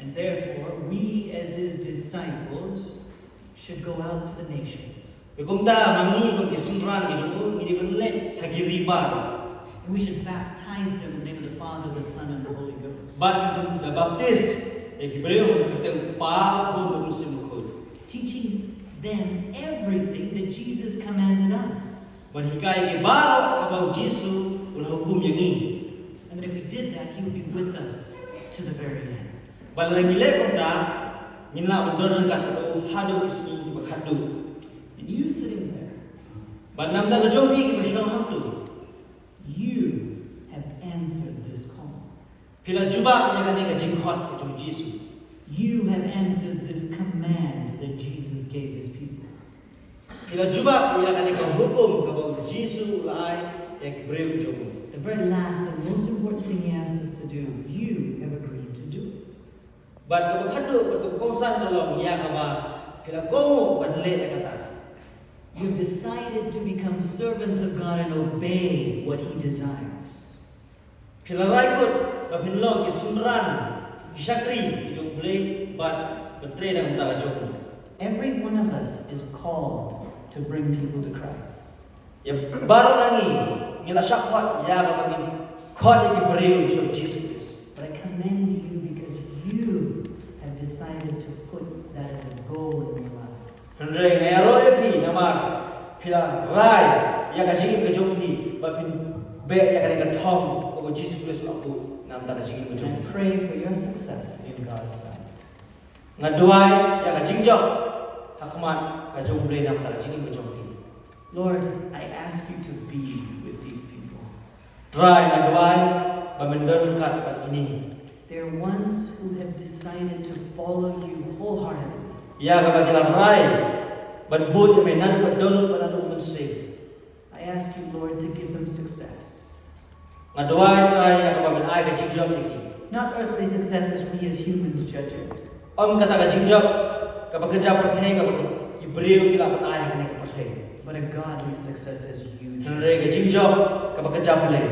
And therefore, we as his disciples should go out to the nations. Bad kumta ma ngi kum ki synran ki jong u ngi dei ban leit ha ki ri baroh. And we should baptize them in the name of the Father, the Son, and the Holy Ghost. Bad ngi dei ban baptis ïa ki briew ha ka kyrteng u Kpa, u Khun bad u Mynsiem Bakhuid. Teaching them everything that Jesus commanded us. Ban hikai ïa ki baroh kaba u Jisu u la hukum ïa ngi. And that if we did that, he would be with us to the very end. Bad lada ngi leh kumta, ngin lah ban don ryngkat bad u haduh ki sngi kiba khatduh. And you sitting there, bad namar ka jong phi kiba shong hangto, you have answered this call. Phi la jubab ïa kane ka jingkhot ka jong u Jisu. You have answered this command that Jesus gave his people. Phi la jubab ïa kane ka hukum kaba u Jisu u la ai ïa ki briew jong u. The very last and most important thing he asked us to do, you have agreed to do it. Bad kaba khatduh bad kaba kongsan ka long ïa kaba phi la kohnguh ban leh ïa kata. You've decided to become servants of God and obey what he desires. Phi la rai kut ba phin long ki synran, ki shakri ki jong u Blei bad ban trei na ka bynta ka jong u. Every one of us is called to bring people to Christ. Ïa baroh na ngi ngi la shah khot ïa kaba ngin khot ïa ki briew sha u Jisu Khrist. But I commend you because you have decided to put that as a goal in your life. Hynrei nga ïaroh ïa phi namar phi la rai ïa ka jingim ka jong phi ba phin beh ïa kane ka thong kaba u Jisu Khrist u la buh na ka bynta ka jingim ka jong phi. And I pray for your success in God's sight. Nga duwai ïa ka jingjop ha khmat ka jong u Blei na ka bynta ka jingim ka jong phi. Lord, I ask you to be with these people. Trai, nga duwai ba men don ryngkat bad kine. They're ones who have decided to follow you wholeheartedly. Ïa kaba ki la rai ban bud ïa me naduh ka dohnud bad naduh ka mynsiem. I ask you, Lord, to give them success. Nga duwai, Trai, ïa kaba men ai ka jingjop ïa ki. Not earthly success as we as humans judge it. Ym kata ka jingjop kaba kynja pyrthei kaba ki briew ki lah ban ai ha kane ka pyrthei. But a godly success as you judge. Hynrei ka jingjop kaba kynja Blei.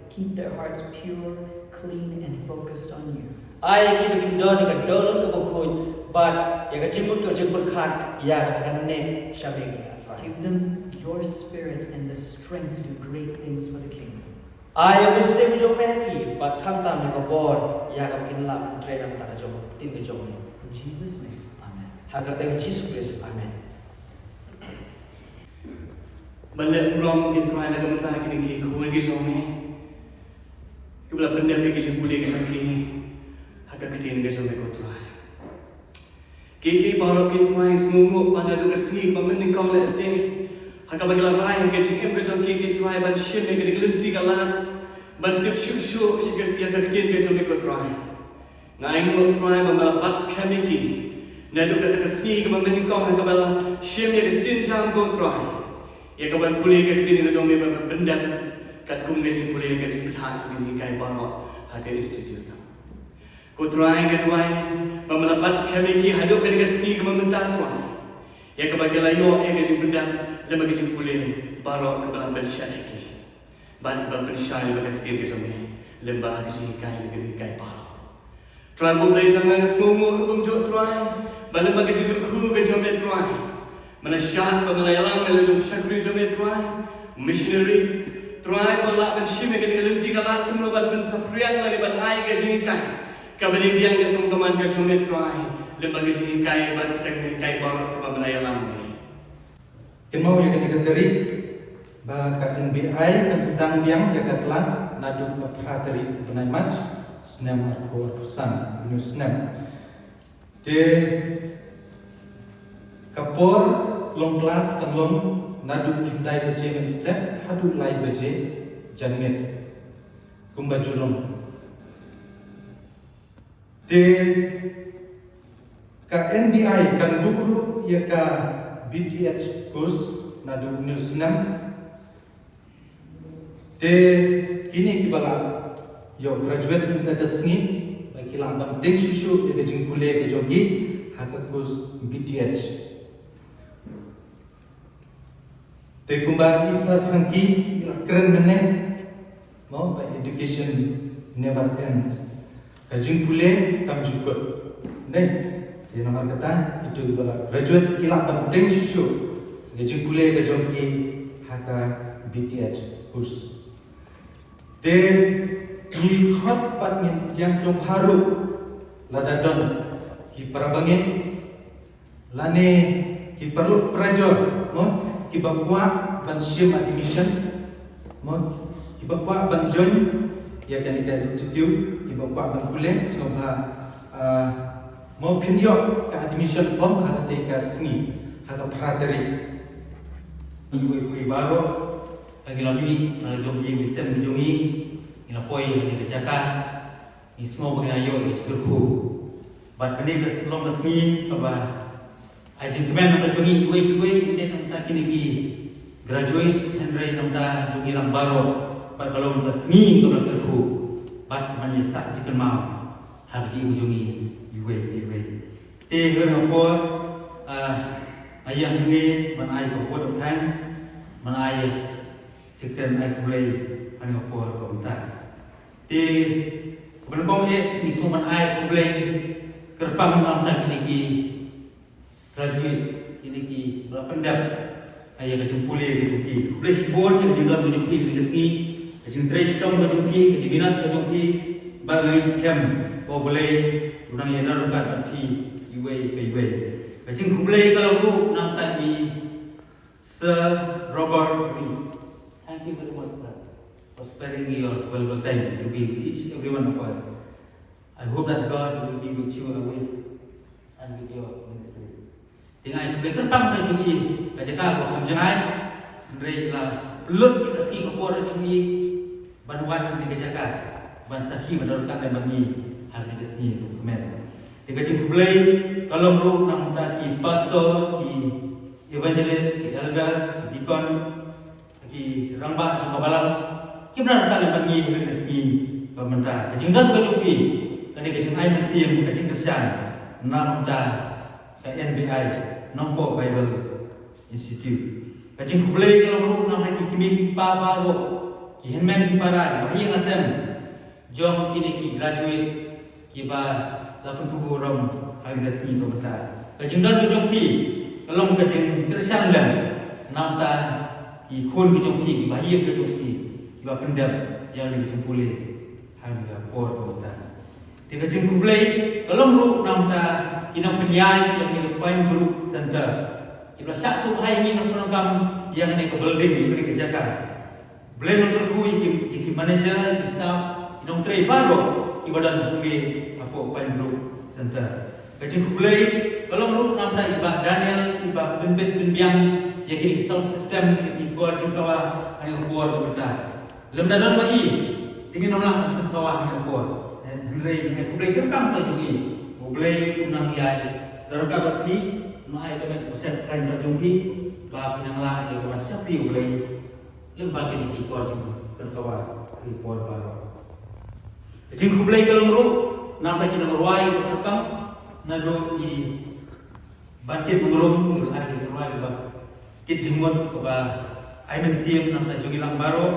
Keep their hearts pure, clean, and focused on you. Ai ïa ki ba kin don ïa ka dohnud kaba khuid bad ïa ka jingmut kaba jingpyrkhat ïa kaba kan neh sha me, Trai. Give them your spirit and the strength to do great things for the kingdom. Ai ïa u Mynsiem jong me ha ki, bad khamtam ïa ka bor ïa kaba kin lah ban trei na ka bynta ka jong ka ktien ka jong me. In Jesus' name, amen. Ha ka kyrteng u Jisu Khrist, amen. Ban leh burom, ko Trai, na ka bynta kine ki khun ki jong me, kiba la pyndep ïa ka jingpule ka jong ki ha ka ktien ka jong me, ko Trai. Kiei kiei baroh, ko Trai, sngewnguh ba naduh ka sngi kaba mynnyngkong lehse, ha kaba ki la rai ha ka jingim ka jong ki, ko Trai, ban shim ïa kane ka lynti ka lad, ban tip shuh shuh ïa ka, ïa ka ktien ka jong me, ko Trai. Nga ainguh, Trai, ba me la bat skhem ïa ki naduh kata ka sngi kaba mynnyngkong ha kaba la shim ïa ka sienjam, ko Trai, ïa ka ban pule ka ktien ka jong me, ban pyndep katkum ka jingpule ka jingbatai jong kine ki hikai baroh ha ka institute. Ko Trai, nga duwai ba me la bat skhem ïa ki haduh kane ka sngi kaba mynta, Trai, ïa kaba ki la ïoh ïa ka jingpyndep lem bad ka jingpule baroh kaba la pynshet ïa ki, bad kaba pynshai lem bad ka ktien ka jong me lem bad ka jinghikai, ka jinghikai baroh. Trai, ko Blei jong nga, nga sngewnguh ruh kumjuh, Trai, ba lem bad ka jingkyrkhu ka jong me, Trai, me la shad bad me la ïalam ïa la jong u shakri jong me, Trai, missionary, Trai, ba lah ban shim ïa kane ka lynti ka lad kumno ban pynsaphriang lane ban ai ka jinghikai kaba dei biang katkum ka man ka jong me, Trai, lem bad ka jinghikai bad kita ki hikai baroh kaba me la ïalam ïa me. Kynmaw ïa kane ka tarik ba ka N B I kan sdang biang ïa ka klas naduh ka phra tarik u bnai March, snem arphew arphew san, une u snem. Te ka por long klas kan long naduh khyndai baje mynstep haduh lai baje janmiet, kumba ju long. Te ka N B I kan duh ruh ïa ka B Th course naduh une u snem. Te kine kiba la ïoh graduate mynta ka sngi, ba ki lah ban tieng shuh shuh ïa ka jingpule ka jong ki ha ka course B Th. Te kumba i Sir Frankie i la kren mynne, mo, ba education never end. Ka jingpule kam ju kut. Ne? Te namar kata, kito kiba la graduate ki lah ban tieng shuh shuh ïa ka jingpule ka jong ki ha ka B Th course. Te ngi khot bad ngin ïeng sngewbha ruh lada don ki para bangeit lane ki paralok parajor, mo, kiba kwah ban shim admission, mo, kiba kwah ban join ïa kane ka institute, kiba kwah ban pule, sngewbha, ah, mo, phin ïoh ka admission form ha katei ka sngi, ha ka phra tarik. Iwei pa iwei baroh, ha ngi la mih, ha jong ngi, ngi sem jong ngi, ngi la poi ha kane ka jaka. Ngi sngew ba ngi la ïoh ïa ka jingkyrkhu. Bad kane ka long ka sngi kaba ai jingkmen na ka jong ngi iwei pa iwei, ym dei tang na bynta kine ki graduate, hynrei na ka bynta jong ngi lang baroh. Bad ka long ka sngi kaba la kyrkhu. Bad ka ban ïa sah jingkynmaw ha ka jingim jong ngi iwei pa iwei. Te ha kane ka por, ah, nga ïeng hangne ban ai ka vote of thanks, ban ai jingkren ai khublei ha kane ka por kaba mynta. Te kaba nyngkong eh, ngi sngewbha ban ai khublei kyrpang na ka bynta kine ki graduates, kine kiba la pyndep ïa ka jingpule ka jong ki. Khublei shibun ïa ka jingdon ka jong ki ha kane ka sngi, ka jingtrei shitom ka jong ki, ka jingminot ka jong ki. Bad nga ngeit skhem ba U Blei un nang ïa don ryngkat bad phi iwei pa iwei. Ka jingkhublei ka long ruh na ka bynta i Sir Robert Rees. Thank you very much, sir, for sparing your valuable time to be with each every one of us. I hope that God will be with you always and with your ministry. Te nga ai khublei kyrpang na jong i, ka jaka kaba kham jngai, hynrei la pynlut ïa ka sngi ka por na jong i ban wan ha kane ka jaka ban sakhi ba don ryngkat lem bad ngi ha kane ka sngi kaba kmen. Te ka jingkhublei ka long ruh na ka bynta ki pastor, ki evangelist, ki elder, ki deacon, ki rangbah jong ka balang, kiba don ryngkat lem bad ngi ha kane ka sngi kaba mynta. Ka jingdon ka jong phi ka dei ka jingai mynsiem, ka jingkyrshan na ka bynta ka N B I, Nongpoh Bible Institute. Ka jingkhublei ka long ruh na ka bynta ki kmie ki kpa baroh, ki hynmen ki para, ki bahaïing hasem jong kine ki graduate kiba la pynkup burom ha kane ka sngi kaba mynta. Ka jingdon ka jong phi ka long ka jingkyrshan lem na ka bynta ki khun ka jong phi, ki bahaïing ka jong phi kiba pyndep ïa kane ka jingpule ha kane ka por kaba mynta. Te ka jingkhublei ka long ruh na ka bynta ki nongpynïaid ïa kane ka Pine Brook Center, kiba la shah sngewbha ïa ngi nongpyndonkam ïa kane ka building, ïa kane ka jaka. Khublei nongkyrkhu ïa ki, ïa ki manager, ïa ki staff, ki nongtrei baroh kiba don hangne hapoh Pine Brook Center. Ka jingkhublei ka long ruh na ka bynta i Bah Daniel, iba pynbit pynbiang ïa kine ki sound system, kine ki kor jingsawa ha kane ka por kaba mynta. Lymda don ma i, te ngin ym lah ban pynsawa ha kane ka por. Hynrei ngi ai khublei kyrpang bad jong i, U Blei un nang ïai don ryngkat bad phi, un ai ka met ba shet khlaiñ bad jong phi, ba phin nang lah ïa ka ban shakri U Blei lyngba kine ki kor jingpynsawa ha ki por baroh. Ka jingkhublei ka long ruh na ka bynta ki nongrwai ba kyrpang, naduh i Bah Kit Nongrum, iba la ai ka jingrwai kaba kit jingmut, kaba ai mynsiem na ka bynta jong ngi lang baroh,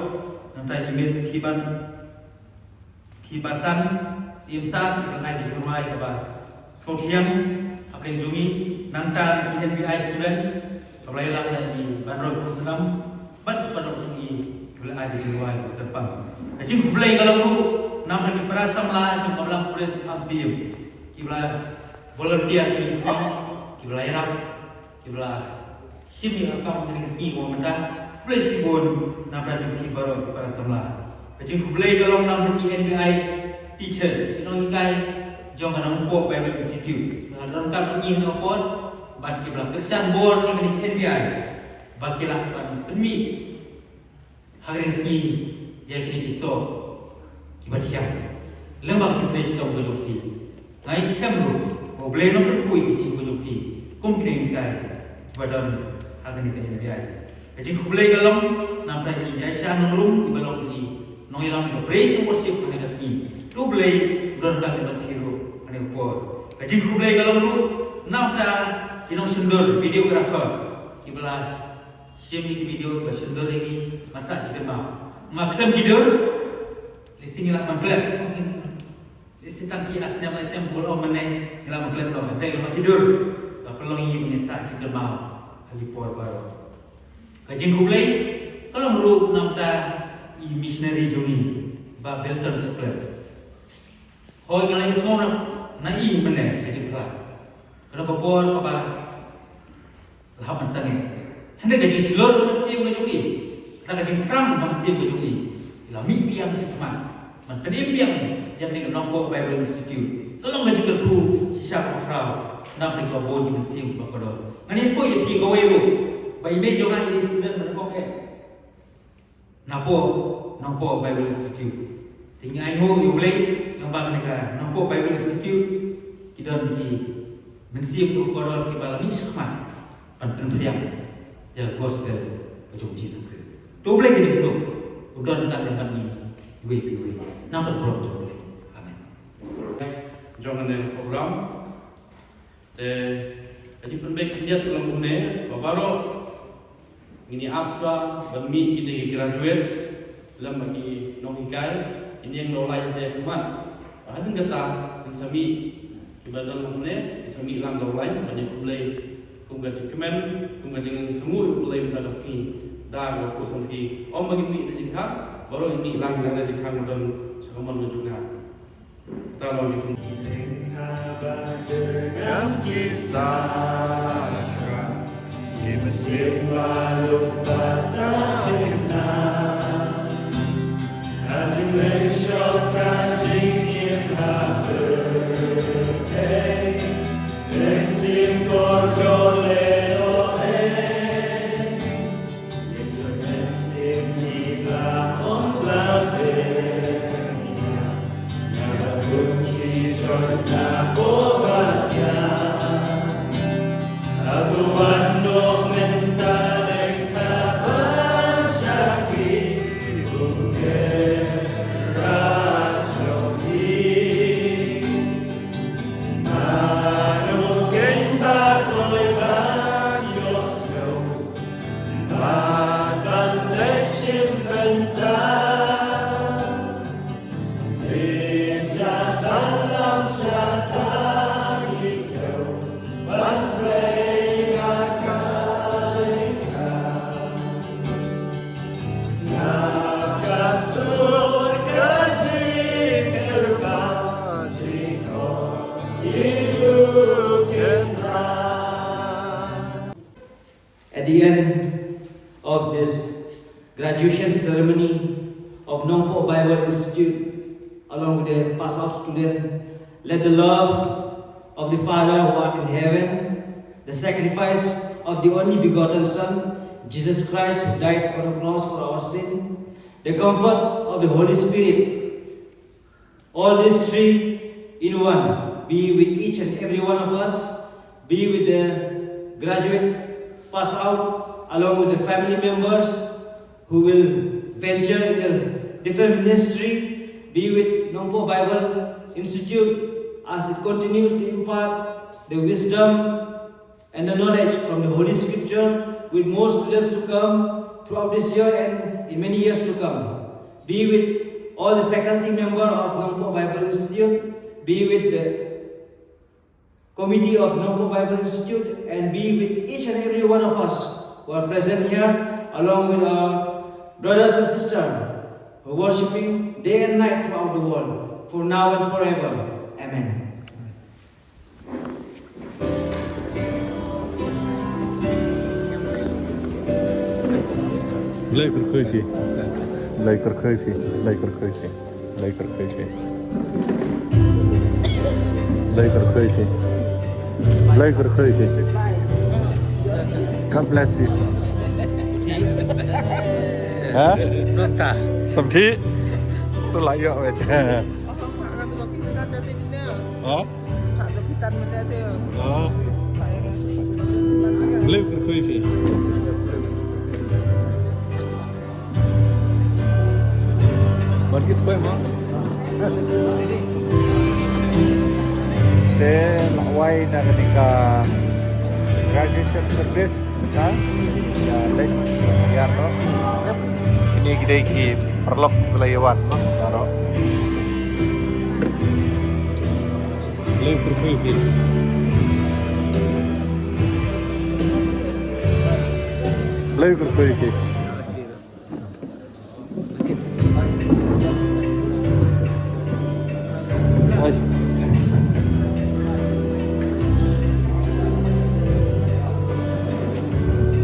na ka bynta i Miss Thiban, Thibasan Syiemsan, iba la ai ka jingrwai kaba sngewthiang hapdeng jong ngi, nangta na ki N B I students, kaba la ïalam da i Bah Roy Khursnam, bad ki paralok jong ngi kiba la ai ka jingrwai kaba kyrpang. Ka jingkhublei ka long ruh na ka bynta ki para samla jong ka Balang Pule Syiem, kiba la volunteer kine ki sngi, kiba la ïarap, kiba la shim ïa ka kam ha kine ki sngi kaba mynta. Khublei shibun na ka bynta jong phi baroh ki para samla. Ka jingkhublei ka long na ka bynta ki N B I teachers, ki nonghikai jong ka Nongpoh Bible Institute, kiba la don ryngkat bad ngi ha kane ka por, bad kiba la kyrshan bor ïa kine ki N B I ba ki lah ban pynmih ha kane ka sngi ïa kine ki soh kiba thiang lyngba ka jingtrei shitom ka jong phi. Nga ïeit skhem ruh ba U Blei un nang kyrkhu ïa ka jingim ka jong phi kum ki nonghikai kiba don ha kane ka N B I. Ka jingkhublei ka long na ka bynta i Aisha Nongrum, iba long i nongïalam ïa ka praise and worship ha kane ka sngi. To U Blei un don ryngkat lem bad phi ruh ha kane ka por. Ka jingkhublei ka long ruh na ka bynta ki nongshondur, videographer, kiba la shim ïa ki video, kiba shondur ïa ngi, nga sah jingkynmaw. Nga khlem ki dur, lehse ngi lah ban klet. Lehse tang ki ar snem, lai snem, bun ym mynne ngi lah ban klet noh. Hynrei lem bad ki dur, ka pynlong ïa ngi ba ngin sah jingkynmaw ha ki por baroh. Ka jingkhublei ka long ruh na ka bynta i missionary jong ngi, Bah Belton Suklet. Hooid, nga la ïohsngew na i mynne ka jingphla, ka long ka por kaba la hap ban sangeh. Hynrei ka jingshlur ka mynsiem ka jong i, kata ka jingthrang ka mynsiem ka jong i, i la mih biang shakhmat ban pynim biang ïa kane ka Nongpoh Bible Institute. Ka long ka jingkyrkhu shisha kaba khraw na ka bynta kiba bun ki mynsiem kiba kordor. Ngan ïathuh ïa phi kawei ruh, ba i mei jong nga i dei student ba nyngkong eh napoh Nongpoh Bible Institute. Te ngi ainguh ïa U Blei, lyngba kane ka Nongpoh Bible Institute ki don ki mynsiem kiba kordor kiba la mih shakhmat ban pynphriang ïa ka gospel ka jong U Jisu Khrist. To U Blei ka jingsuk un don ryngkat lem bad ngi iwei pa iwei. Nangta ka burom jong U Blei. Amen. Jong kane ka program, te ka jingpynbeit khyndiat ka long kumne, ba baroh ngin ïa ap shuwa ban mih kine ki graduates lem bad ki nonghikai, kin ïeng dewlaiñ ha khmat. Ba hadien kata ngin sa mih, kiba don hangne ngin sa mih lang dewlaiñ ban ïa khublei kum ka jingkmen, kum ka jingsngewnguh ïa U Blei mynta ka sngi da kaba phuh samrkhie. Ym ba ngin mih na jingkhang, baroh ngin mih lang na jingkhang ba don sha kamon ka jong nga. Kata long jingkmen. the end of this graduation ceremony of Nongpoh Bible Institute, along with the pass out student, let the love of the Father who art in heaven, the sacrifice of the only begotten Son, Jesus Christ, who died on the cross for our sin, the comfort of the Holy Spirit, all these three in one, be with each and every one of us, be with the graduate, pass out, along with the family members who will venture in the different ministry, be with Nongpoh Bible Institute as it continues to impart the wisdom and the knowledge from the Holy Scripture, with more students to come throughout this year and in many years to come. Be with all the faculty member of Nongpoh Bible Institute, be with the committee of Nongpoh Bible Institute, and be with each and every one of us who are present here, along with our brothers and sisters who are worshiping day and night throughout the world, for now and forever. Amen. Blei kyrkhu ïa phi. Blei kyrkhu ïa phi. Blei kyrkhu ïa phi. Blei kyrkhu ïa phi. Blei kyrkhu ïa phi. Blei kyrkhu ïa phi. God bless you. Ha? Samthi. Tu la ïoh wei. Ha? Ha? Blei kyrkhu ïa phi. Ban kit poi mo. Te la wai na kane ka graduation service ka. Ya lek ya ro. Kine ki dei ki paralok ki ba la ïa wan mo. Ya ro. Blei kyrkhu ïa phi. Blei kyrkhu ïa phi. Ai.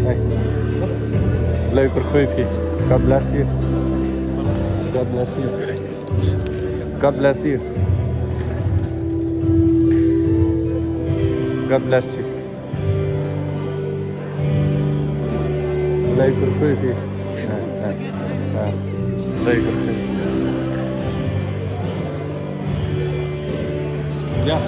Ai. Blei kyrkhu ïa phi. God bless you. God bless you. God bless you. God bless you. Blei kyrkhu ïa phi. Ha, ha, ha. Blei kyrkhu. Ya.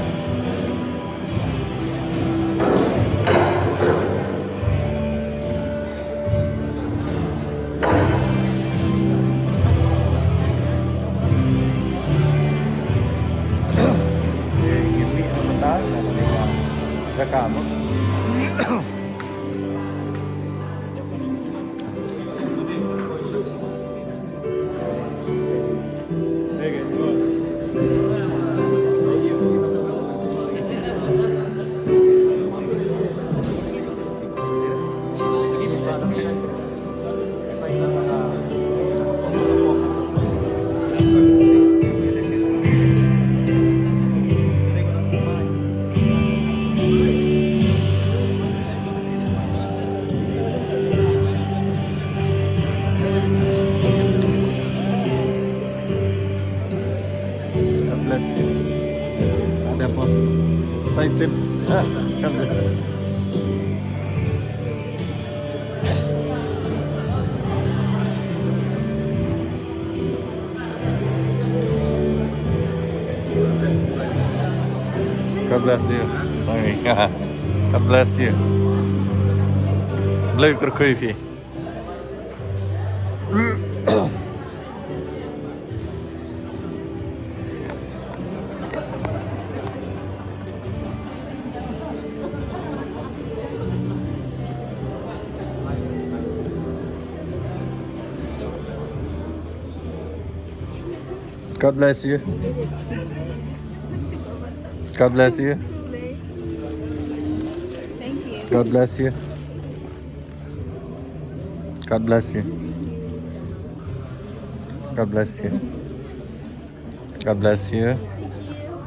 God bless you. Ada apa? Saya sip. God bless you. God bless you. God bless you. Blei kyrkhu ïa phi. God bless you. God bless you. Thank you. God bless you. God bless you. God bless you.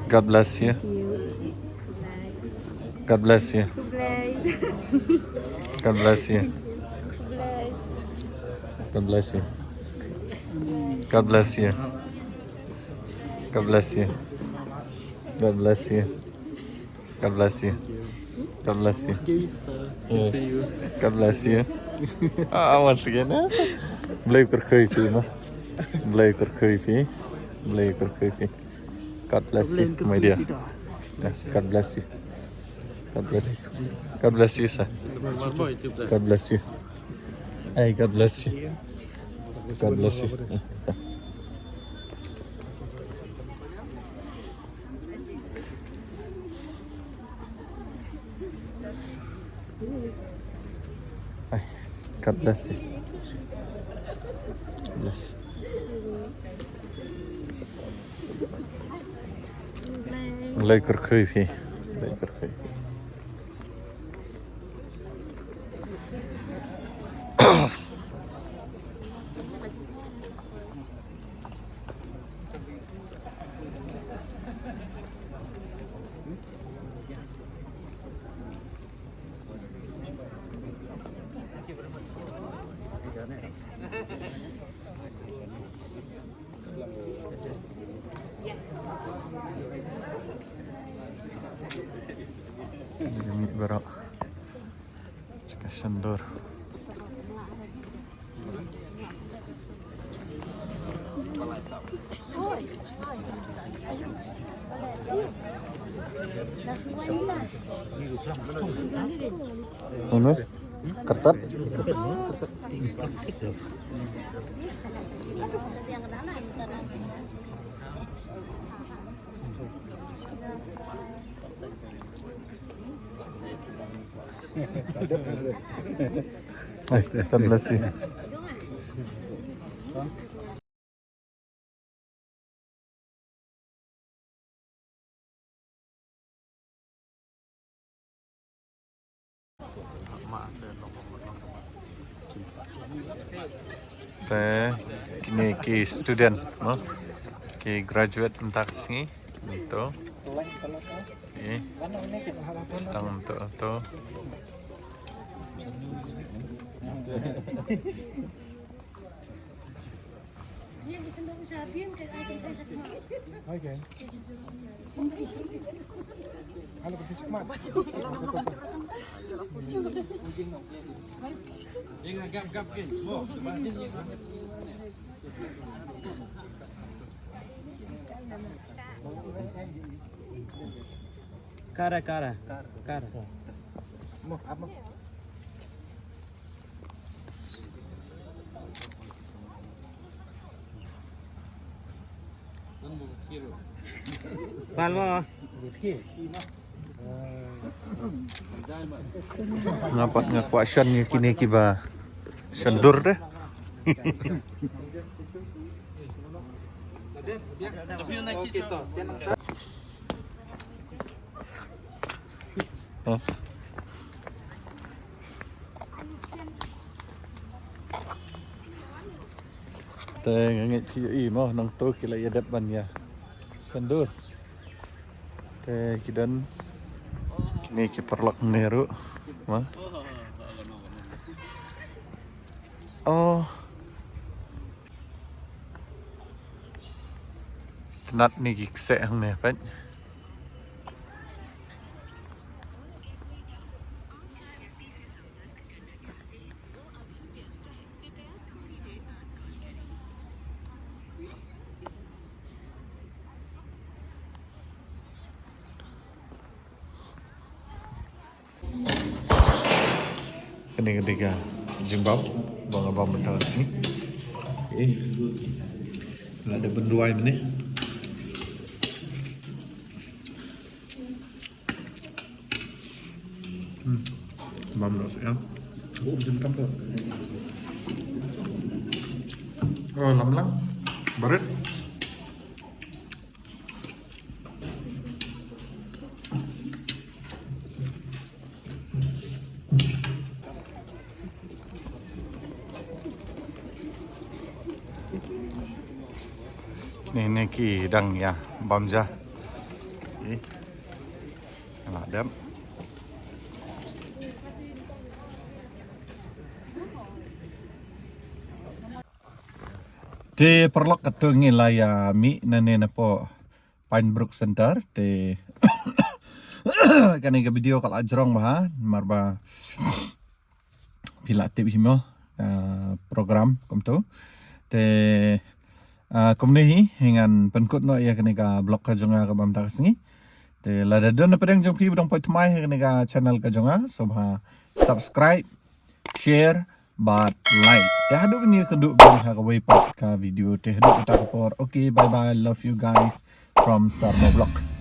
God bless you. Thank you. God bless you. Good night. God bless you. God bless you. God bless you. God bless you. God bless you. God bless you. God bless you. Give, sir. Same to you. God bless you. Ah, once again, eh? Blei kyrkhu ïa phi, ma. Blei kyrkhu ïa phi. Blei kyrkhu ïa phi. God bless you, my dear. Yes, God bless you. God bless you. God bless you, sir. God bless you. Hey, God bless you. God bless you. Hey, God bless you. Bless you. Blei kyrkhu ïa phi. Blei kyrkhu ïa phi. Mih baroh. Ka shandur. Ano? Kertas? Ay, God bless you. Te kine ki student, no? Ki graduate mynta ka sngi. Ito. Eh. Sdang ito, ito. Kara, kara, kara. Palmo. Nga pat nga kwah shan ïa kine kiba shandur de. Te nga ngeit phi ïohi mo, nangto ki la ïa dep ban ïa shandur. Te ki don kine ki paralok ne ruh mo. Oh. Tnat ne ki kseh hangne peit. Kane ka dei ka jingbam ba nga bam mynta ka sngi. Eh, la dep ban duwai mynne. Hmm. Bam noh shuh. Oh, lam lang. Barit. Ni, ni ki dang ïa bam ja. Ni. Lah dep. Te paralok, katto ngi la ïa mih nangne napoh Pine Brook Center te kane ka video ka la jrong bha namar ba phi la tip hi mo, ah, program kumto. Te, ah, kumne hi ngan pynkut noh ïa kane ka vlog ka jong nga kaba mynta ka sngi. Te lada don na pdeng jong phi ba dang poi thymmai ha kane ka channel ka jong nga, sngewbha subscribe, share bad like. Te haduh ban ïakynduh biang ha kawei pat ka video. Te haduh kata ka por. Okay, bye bye. Love you guys from Sarmo Vlog.